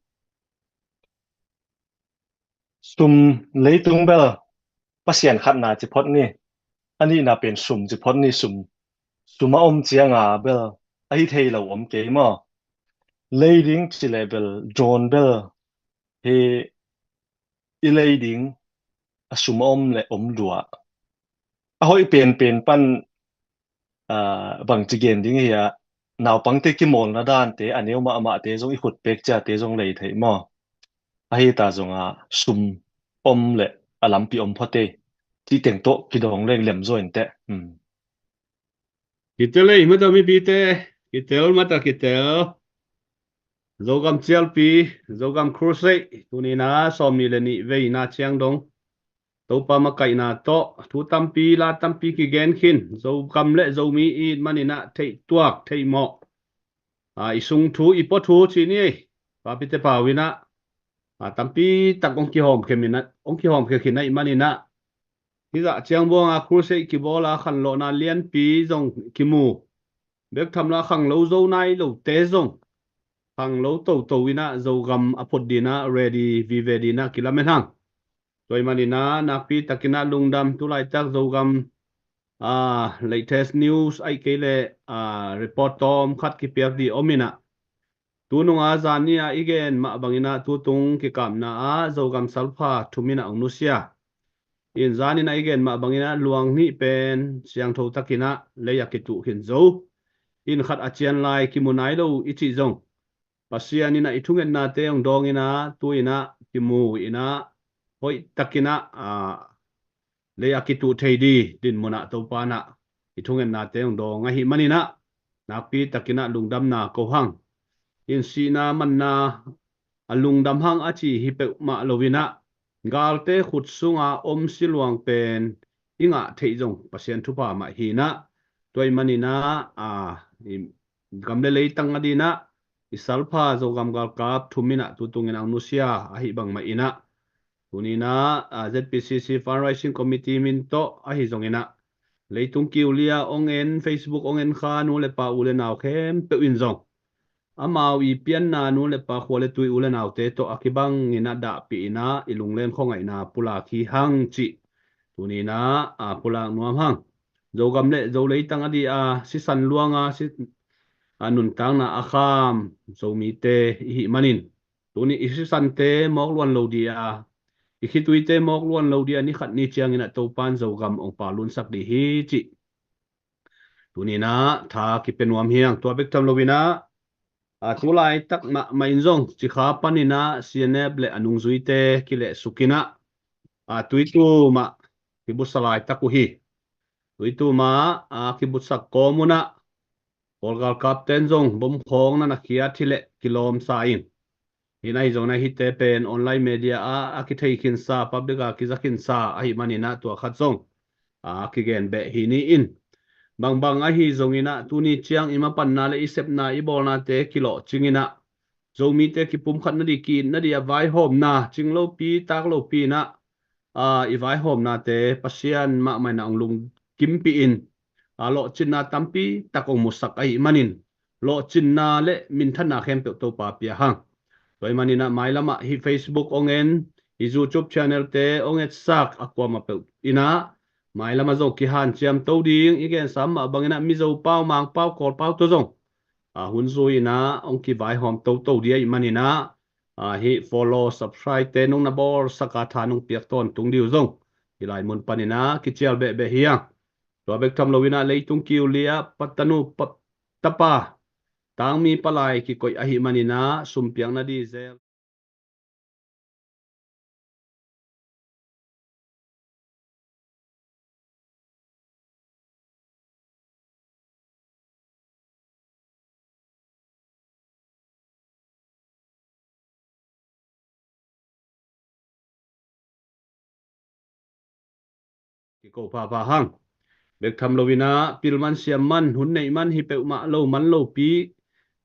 Sum, leitung bel Pasian khatna ci phot ni. A nihna pen sum ci phot ni, sum. Sum a om ciang a bel a hi thei lo om kei maw. Lei ding ci le bel, drawing bel hi, i lei ding a sum a om le om lua. A hoih penpen pan, a, bang ci gen ding hi a, naupangte kimawlna dante, a neu mahmahte zong, i khut pek ciate zong lei thei maw. Ahi ta zong a, sum om le a lampi om phot ei, cih teng tawh kidong leng lem zaw in teh. Um. Kitel ei, mata mipite, kitel, mata kitel. Zogam Cialpi, Zogam Crusade, tuni in ah sawmnih le nih vei in ah ciang dong, Topa makaihna tawh thu tampi, la tampi kigen khin, Zogam le Zomi i hih manin ah theih tuak, theih mawh, a, i sung thu, i pua thu ci ni ei. Papite pau in ah, a, tampi tak hong kihawmkhia in ah, hong kihawmkhia khin ahih manin ah, hih zah ciang buang a crusade kibawl a, khanlawhna lianpi zong kimu. Bek tham lo a, khanglo zo nai lote zong, khanglo toto in ah Zogam a phut ding in ah ready vive ding in ah kilamen hang. Tua ahih manin ah nakpi takin ah lungdam. Tulaitak Zogam, a, latest news ahih kei leh, a, report tawmkhat kipiak ding om in ah, tunung a zan ni a i gen mah bangin ah tutung kikapna ah Zogam salpha thum in ah hong nusia. In zanin ah i gen mah bangin ah luang hnih pen siangtho takin ah lei a kituh khin zo. In khat a cian lai kimu nai lo i cih zong, Pasian in ah i thungetnate hong dawngin ah tu in ah kimu in ah hoih takin ah, aa, lei a kituh thei ding dinmun ah Topa in ah i thungennate hong dawng ahih manin ah nakpi takin ah lungdamna ko hang. In sihna manna a lungdam hang a ci hi peuhmah lo in ah galte khut sunga om siluang pen i ngah theih zong Pasian thupha mah hi in ah, tua ahih manin ah, aa, i gam le leitang a dingin ah i salpha Zogam galkap thum in ah tu tungin ah hong nusia ahih bang mah in ah, tuni in ah, aa, Z P C C Fundraising Committee min tawh ahi zongin ah leitung kiulia hong en, Facebook hong en kha nu le pa u le nau khempeuh in zong amau i pianna nu le pa, khua le tui, u le naute tawh a kibangin ah dahpih in ah i lunglen khuangaihna pulak hi hang cih tuni in ah, aa, pulak nuam hang. Zogam le Zo leitang a dingin ah sisan luanga si, aa, nuntakna a kham Zomite i hih manin tuni i sisante mawk luan lo dingin ah, i khituite mawk luan lo dingin ah ni khat ni ciangin ah Topa in Zogam hong pau lunsak ding hi cih tuni in ah tha kipia nuam hi hang. Tua bek tham lo in ah, aa, tu laitak mahmah in zong Cikha panin ah C N F le a nungzuite kilehsuk in ah, aa, Tuitum ah kibutsa laitak uh hi. Tuitum ah, aa, kibutsak kawm un ah Kawl galkapten zong bom khawng na na khiat hi leh kilawmsa in, hi in ahi zongin ah hihte pen online media ah a kithei khinsa, public ah kiza khinsa ahih manin ah tua khat zong, aa, kigen beh hi ni in. Bangbang ahi zongin ah tuni ciang i mapanna le i sepna i bawlnate kilawhcing in ah Zomite kipumkhat nading, ki-it nading a vaihawmna, cing lopi tak lopi in ah, aa, i vaihawmnate Pasian mahmah in ah hong lungkimpih in, aa, lawhcinna tampi tak hong musak ahih manin lawhcinna le minthanna khempeuh Topa pia hang. Tua ahih manin ah mailam ah hih Facebook hong en, i YouTube channel-te hong etsak a kuamah peuh in ah mailam ah zong kihanciam to ding, i gensa mah bangin ah Mizo pau, Mang pau, Kawl pau tawh zong, aa, hun zui in ah hong kivaihawm toto ding ahih manin ah, aa, hih follow, subscribe-te nong na bawlsak a tha nong piak tawntung ding uh zong hih lai mun panin ah kicial behbeh hi hang. Tua bek tham lo in ah leitung kiulia pa, tanu pa, tapa, tangmi palai kikoih ahih manin ah sumpiak nading zel kiko phapha hang. Bek tham lo in ah pil man, siam man, hun neih man, hi peuhmah lo man lopi,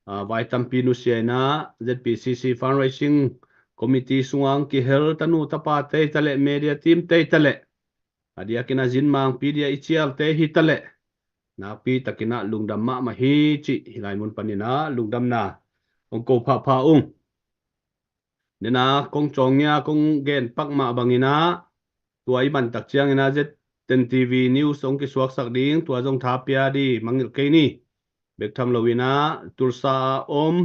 aa, vai tampi nusia in ah Z P C C Fundraising Committee sungah hong kihel tanu tapate hi ta leh, media team-te hi ta leh, a diakin ah zinmangpi ding a i cialte hi ta leh, nakpi takin ah lungdam mahmah hi cih hih lai mun panin ah lungdamna hong ko phapha ung. Nena kong cawng nia kong gen pak mah bangin ah, tua i mantak ciangin ah Z ten T V news hong kisuaksak ding, tua zong tha pia ding mangngilh kei ni. Bek tham lo in ah Tulsa a om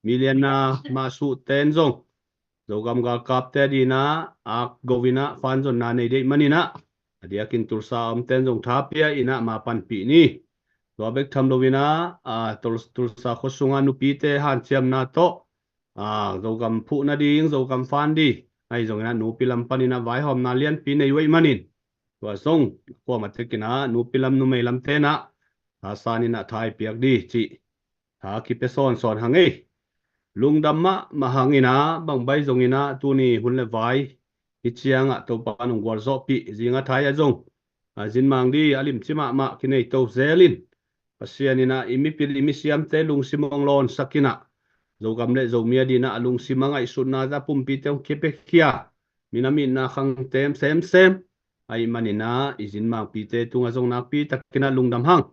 Miliana Mahsuh ten zong Zogam galkapte adingin ah ak go in ah fanzonna nei ding ahih manin ah, a diakin Tulsa a omten zong tha pia in ah ma panpih ni. Tua bek tham lo in ah, aa, Tul-, Tulsa khua sunga nupite hanciamna tawh, aa, Zogam phuh nading, Zogam fan ding, ahi zongin ah nupi lam panin ah vaihawmna lianpi nei uh ahih manin, tua zong kuamah tekin ah nupi lam, numei lamten ah thasan in ah tha i piak ding cih tha kipia sawnsawn hang ei. Lungdam mahmah hangin ah, bang bai zongin ah tuni hun le vai hih ciangah Topa in hong gualzawhpih, zingah thai ah zong, aa, zinmang ding a limci mahmah kinei to zel in, Pasian in ah i mipil i misiamte lungsim hong lawnsak in ah, Zogam le Zomi adingin ah a lungsim a ngaihsutna za pumpite hong kipiakhia, minam itna khangtem semsem ahih manin ah i zinmangpite tungah zong nakpi takin ah lungdam hang.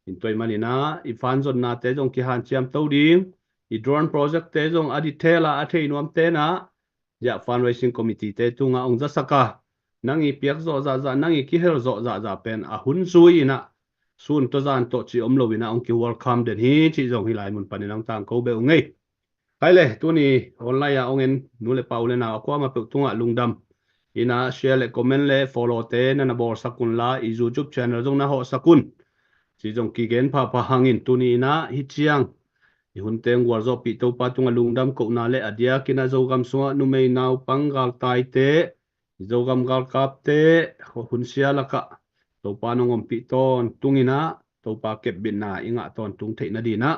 In tua ahih manin ah i fanzonnate zong kihanciam to ding, i drone project-te zong a detail a, a thei nuamten ah, ziah fundraising committee-te tungah hong zasak a, nang i piak zawh zahzah, nang i kihel zawh zahzah pen a hun zui in ah, sun tawh zan tawh cih om lo in ah hong kihual kham den hi cih zong hih lai mun panin hong tangko beh ung ei. Khai le, tuni online ah hong en nu le pa, u le nau a kuamah peuh tungah lungdam Ina share le comment le follow te na na bawlsak un la, i YouTube channel zong na hawhsak un. Ci zong kigen phapha hangin tuni ina hi ciang i hun teng gualzawhpih Topa tungah lungdam kohna le a diakin a Zogam sungah numei naupang galtaite, Zogam galkapte, hunsia lakah Topa nong ompih tawntung ina Topa kepbitna i ngah tawntung theih nadinah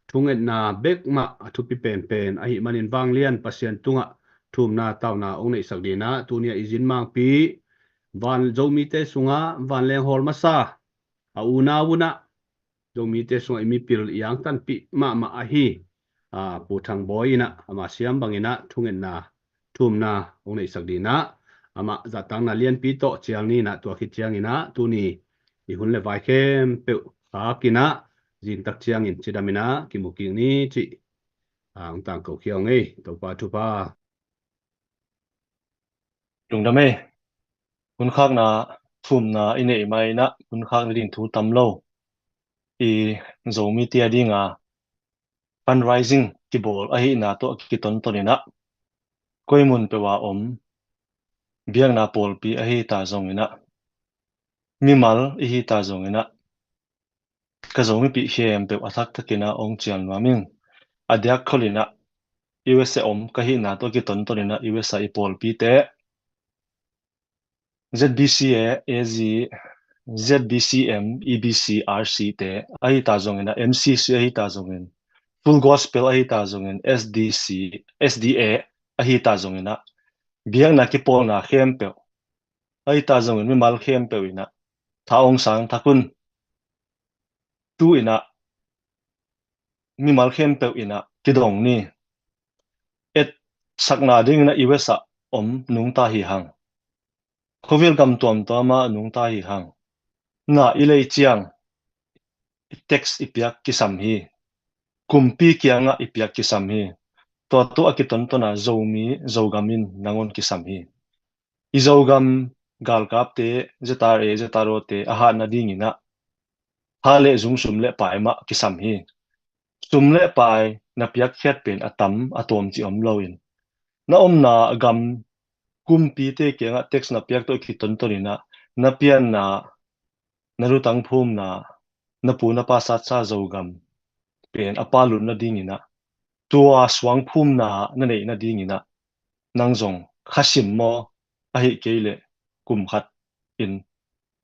thungetna bek mah a thupi penpen ahi manin vanglian Pasian tungah thumna tauna ong neihsak dinah tuni a i zin mangpi van Zomite sungah vanleng hawl masa a unau unah Zomite sungah i mipil i angtanpih mahmah ahi a, Pu Thang Bawi inah ama siam banginah thungetna thumna ong neihsak dinah amah zahtakna lianpi tawh cial ninah tua khit cianginah tuni i hun le vai khempeuh khakinah zintak ciangin cidaminah kimu kik ni cih a, ong tangko khia ong ei. Topa thupha. Lungdam ei. Hun khakna thumna i neih ma inah hun khakna ding thu tam lo. I Zomite a dinga fundraising kibawl ahihna tawh kitonton inah koi mun peuh a om biakna pawlpi ahi ta zong inah mimal ihi ta zong inah ka Zomipih khempeuh a thakthak inah ong cial nuam ing. A diak khol inah U S A om ka hihna tawh kitonton inah U S A i pawlpite Z B C A, A Z, Z B C M, E B C, R C te ahi ta zongin, M C C ahi ta zongin, Full Gospel ahi ta zongin, S D C, S D A ahi ta zongin ah biakna kipawlna khempeuh ahi ta zongin mimal khempeuh inah tha ong sang thak un. Tu inah mimal khempeuh inah kidong ni. Etsakna ding inah U S A om nungta hi hang. Khuavil gam tuamtuam ah nungta hi hang. Na i lei ciang i tax i piak kisam hi. Kumpi kiangah i piak kisam hi. Tua tu a kitontona Zomi Zogam in nangawn kisam hi. I Zogam galkapte Z R A, Z R O te a hatna ding inah ha le zung sum le pai mah kisam hi. Sum le pai na piakkhiat pen a tam a tawm ci om loin na omna gam kumpite kiangah tax na piak tawh kitonton inah na pianna, na lutang phumna, na pu na pa satsa Zogam pen a pa lutna ding inah tua suang phumna na neihna ding inah nang zong khasim maw, ahi kei leh kum khat in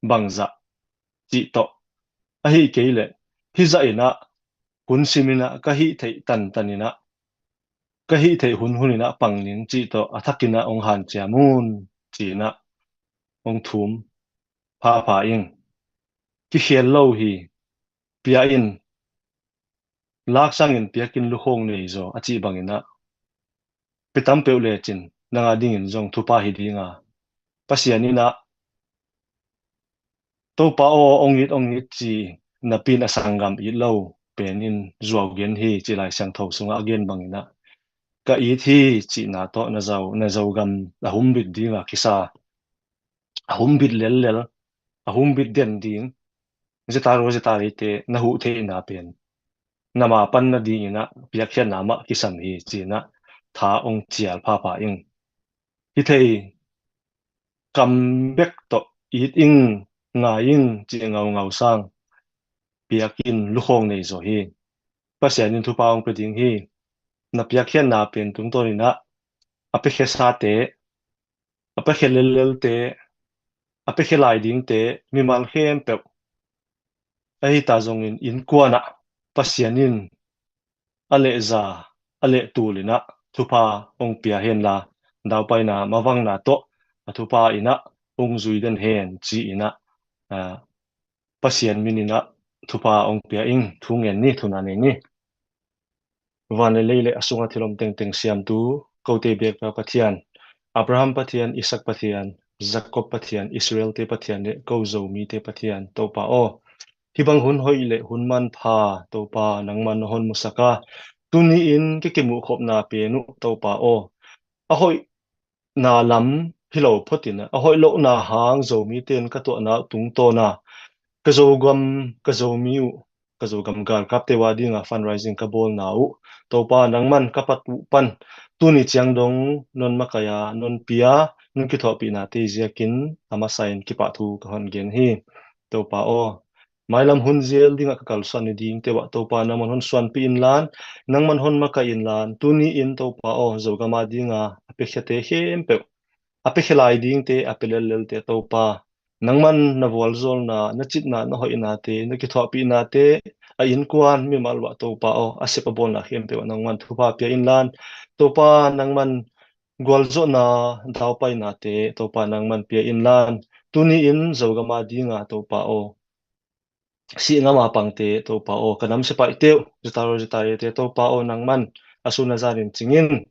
bangzah cih tawh, ahi kei leh hizah inah hun sim inah ka hih theih tantan inah ka hih theih hunhun inah pang ning cih tawh a thak inah ong hanciam un ci inah ong thum phapha ing. Kikhel lo hi. Pia in, lak sangin piakin lukhong nei zaw a cih bang inah pia tam peuh lecin nang a dingin zong thupha hi dinga, Pasian inah Topa aw ong it ong it ci napi in a sanggam it lo pen in zuau gen hi ci Lai Siangtho sungah a gen bang inah ka it hi cihna tawh na Zo, na Zogam a humbit dinga kisa, a humbit lellel, a humbit den ding Z R O, Z R A te na huh theihna pen na ma pan na ding inah piakkhiatna mah kisam hi ci inah tha ong cial phapha ing. Hi thei kam bek tawh it ing, ngai ing ci ngaungau sang piakin lukhong nei zaw hi. Pasian in thupha ong pia ding hi. Na piakkhiatna pen tungtawn inah a piakhia sate, a piakhia lellelte, a piakhia lai dingte mimal khempeuh ahi ta zongin innkuan ah Pasian in a lehza a leh tul inah thupha ong pia henla daupaina mavangna tawh a thupha inah ong zui den hen ci inah, ah, Pasian min inah thupha ong pia ing. Thu ngen ni, thuna nei ni. Van le lei le a sunga thil om tengteng siamtu kote biakpa Pathian, Abraham Pathian, Isaac Pathian, Jacob Pathian, Israel te Pathian le ko Zomite Pathian Topa aw, hibang hun hoih le hun manpha Topa nangman na hon musak a, tuni-in ka kimuh khopna pen uh Topa aw, a hoih na lam hi lo phot inah a hoih lohna hang Zomite in ka tuahna uh tungtawn a ka Zogam, ka Zomi uh, ka Zogam galkapte uh a dinga fundraising ka bawlna uh Topa nangman ka pat uh pan tuni ciang dong non makaih a, non pia, non kithuahpihnate ziakin a masa in kipahthu ka hon gen hi. Topa aw, mailam hun zel dingah ka kalsuan ni dingte uh ah Topa nangman hon suanpih inlan, nangman hon makaih inlan, tuni in Topa aw, Zogam a dinga a piakhiate khempeuh, a piakhia lai dingte, a pia lellelte Topa, nangman na vualzawlna, na citna, na hoihnate, na kithuahpihnate a innkuan mimal uh ah Topa aw, a sep a bawlna khempeuh ah nangman thupha pia inlan, Topa nangman gualzawhna, daupainate Topa nangman pia inlan, tuni in Zogam a dinga Topa aw, sihgam a pangte Topa aw, ka nam sepaihte uh, zutaro zutariate Topa aw, nangman a sun a zanin cingin,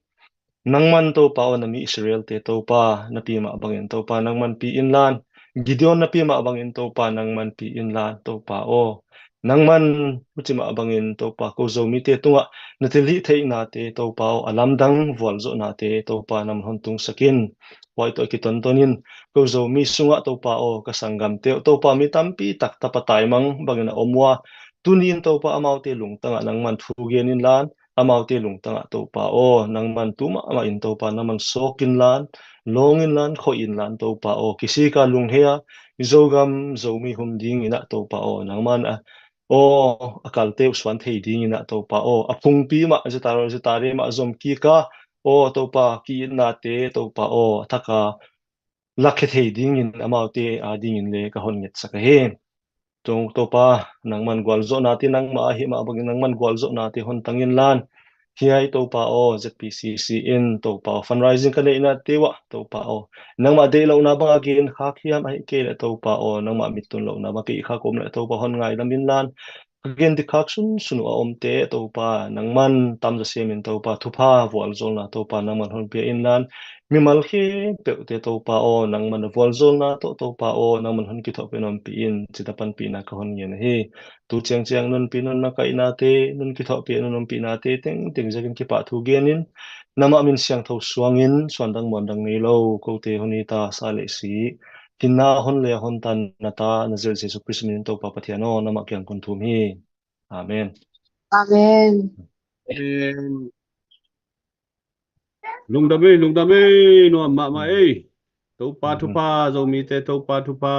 nangman Topa aw, na mi Israelte Topa na pi mah bangin Topa nangman pi inlan, Gideon na pi mah bangin Topa nangman pi inlan Topa aw, nangman huci mah bangin Topa ko Zomite tungah na thilhihtheihnate Topa aw, a lamdang vualzawhnate Topa nangman hon tungsak in. Huai tawh a kitonton in ko Zomi sungah Topa aw, ka sanggamte uh Topa mi tampi tak tapa taimang bangin a om uh a, tuni in Topa amaute lungtangah nangman thu gen inlan, amaute lungtangah Topa aw, nangman tu mahmah in Topa nangman sawk inlan, lawng inlan, khoih inlan Topa aw, kisik a lunghei a, Zogam Zomi hun dingin ah Topa aw, nangman a aw, a kalte uh suan thei dingin ah Topa aw, a phungpi mah, zutaro zutari mah zom kik a, aw Topa, ki-itnate Topa aw, a thak a lakkhia thei dingin amaute a dingin le ka hon ngetsak ahi. Tung Topa, nangman gualzawhnate nangmah ahi mah bangin nangman gualzawhnate hon tang inlan, hiai Topa aw, Z P C C in Topa aw, fundraising ka neihnate uh ah Topa aw, nangmah deih lohna bang a gen khak hiam, ahih kei leh Topa aw, nangmah mittun lohna bang a kei khak om leh Topa hon ngaidam inlan, ka gen dik khak sunsun uh a omte Topa, nangman tamzaw siamin Topa, thupha vualzawlna Topa nangman hon pia inlan, mimal khempeuhte Topa aw, nangman a vualzawlna tawh Topa aw, nangman hon kithuahpih in, ompih in, cita panpihna ka hon ngen ahi. Tu ciangciang non pi non makaihnate, non kithuahpih non ompihnate tengteng ziakin kipahthu genin, nangmah min siangtho suangin suandang muandang nei lo kote hon hi ta, sa le si, hinna hon le hon tan na ta, na zil Jesu Khrist min in Topa Pathian aw, nangmah kiang kon thum hi. Amen. Amen. Amen. Lungdam ei, lungdam ei, nuam mahmah ei. Topa thupha, Zomite Topa thupha.